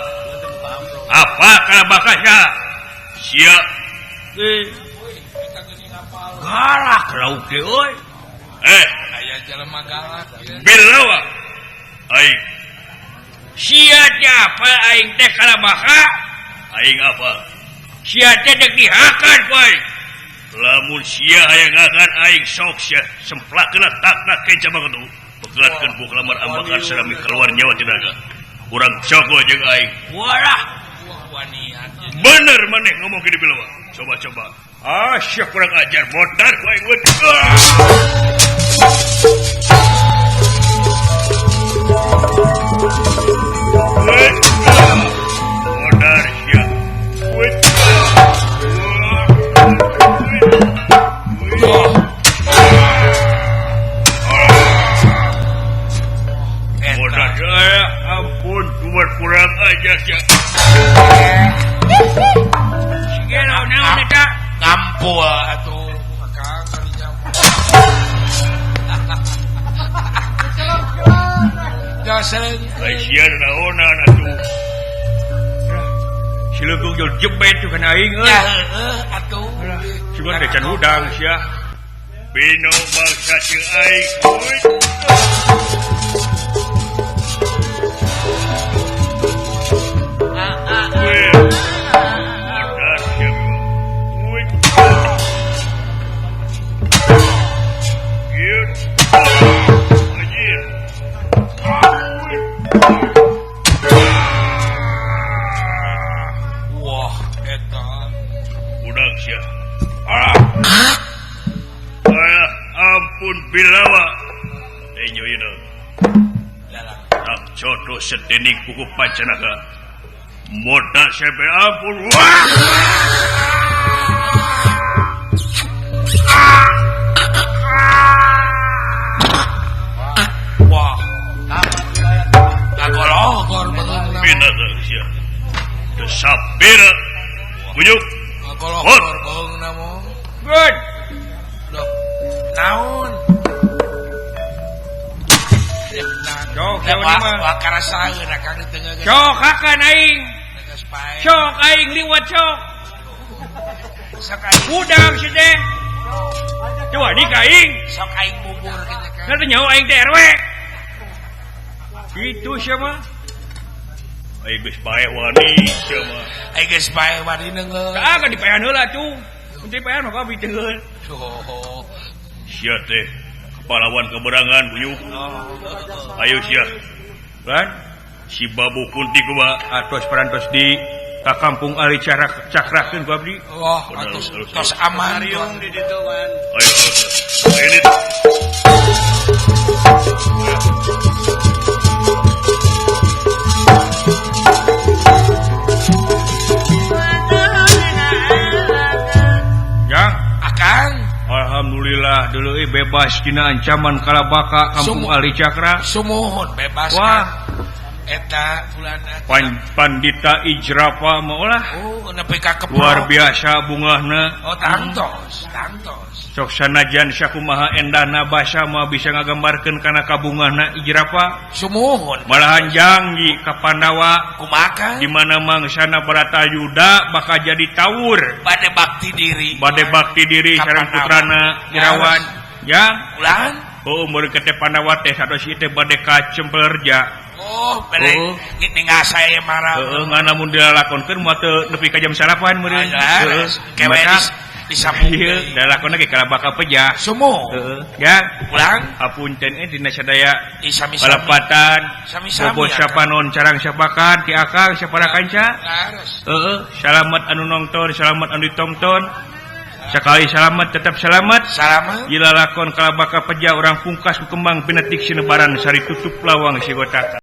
Apa Kalabaka saha sia galak lauk teh euy. Aya jelema galak Bilawa aing sia teh apa aing teh Kalabaka aing apa sia teh deuk dihakan ku aing. Lamun sia hayang ngakan aing sok sia semplakeun takna kenca banget tuh pegelatkeun buuk lamar ambakan sarami keluar nyawa tinaga urang coko jeung aing. Walah bener maneh ngomong gini Bilawa. Coba-coba ah sia kurang ajar modar ku aing. Modar sia. Modar sia, ampun cuma kurang ajar sia. Naon eta ngampul atuh akang kalinya. Dasar ai sia naonan atuh. Si leukeung jol jebet tuh kana aing euy. Ya heueuh atuh. Cuman teh can hudang sia. Bino bangsa jeung aing. Wah eta Udah sia. Ampun Bilawa. Nyoyna. Tak coto sedening kuku pancanaka. Modal sampai ampun. Wah! Wah. Ngagologor beungeutna. Bina sia. Teu sapira. Buyuk. Ngagologor beungeutna mah. Good. Loh. Naon? Cok, wah karasaeun akang di tengah. Cok hakan aing. Cok aing liwat cok. Sok aing hudang si teh. Coba di ka aing. Sok aing bubur kitu kan. Teu nyaho aing teh RW. Kitu sia mah. Aing geus paeh wani sia mah. Aing geus paeh wani neungeun. Tah kan dipaehan heula tuh. Mun dipaehan mah kabeh teuheul. Sia teh pahlawan keberangan buyuk. Ayo sia. Kan si Babu Kunti kumaha atos parantos di ka kampung Ali cakrakeun ku abdi. Wah, atos tos aman di ditu wan. Ayo. Ayo dit. Ya, akang. Alhamdulillah dulu bebas dina ancaman Kalabaka kampung Ali Cakra. Sumuhun bebas. Wah, eta fulana Pandita Ijrafa mah oh nepi ka keprok. Luar biasa bungahna. Oh tangtos, tangtos. Sok sanajan sakumaha endahna basa mah bisa ngagambarkeun kana kabungahna Ijrafa. Sumuhun. Malahan janggi ka Pandawa kumaha? Di mana mangsana Baratayuda bakal jadi tawur. Bade bakti diri. Bade bakti diri sareng putrana Irawan. Jang ulang. Oh, meureun ke teh Pandawa teh sados ieu teh bade ka Cemplerja. Oh, bade ninggal saya marah. Heeh, ngan lamun dilalakonkeun moal teu nepi ka jam 9 meureun. Heeh, kewe disambung. Ieu dilakonkeun ge kana bakal pejah. Sumo. Heeh, ya. Ulang. Apunten dina sadaya sami-sami. Balepatan. Sami-sami. Bobo sapanon carang sapakan ti akang sapara kanca. Heeh, salamat anu nongton, salamat anu ditongton. Sekali selamat tetap selamat. Selamat. Dilalakon kalabaka pejah orang pungkas kembang pinetik sinebaran sari tutup lawang sigotaka.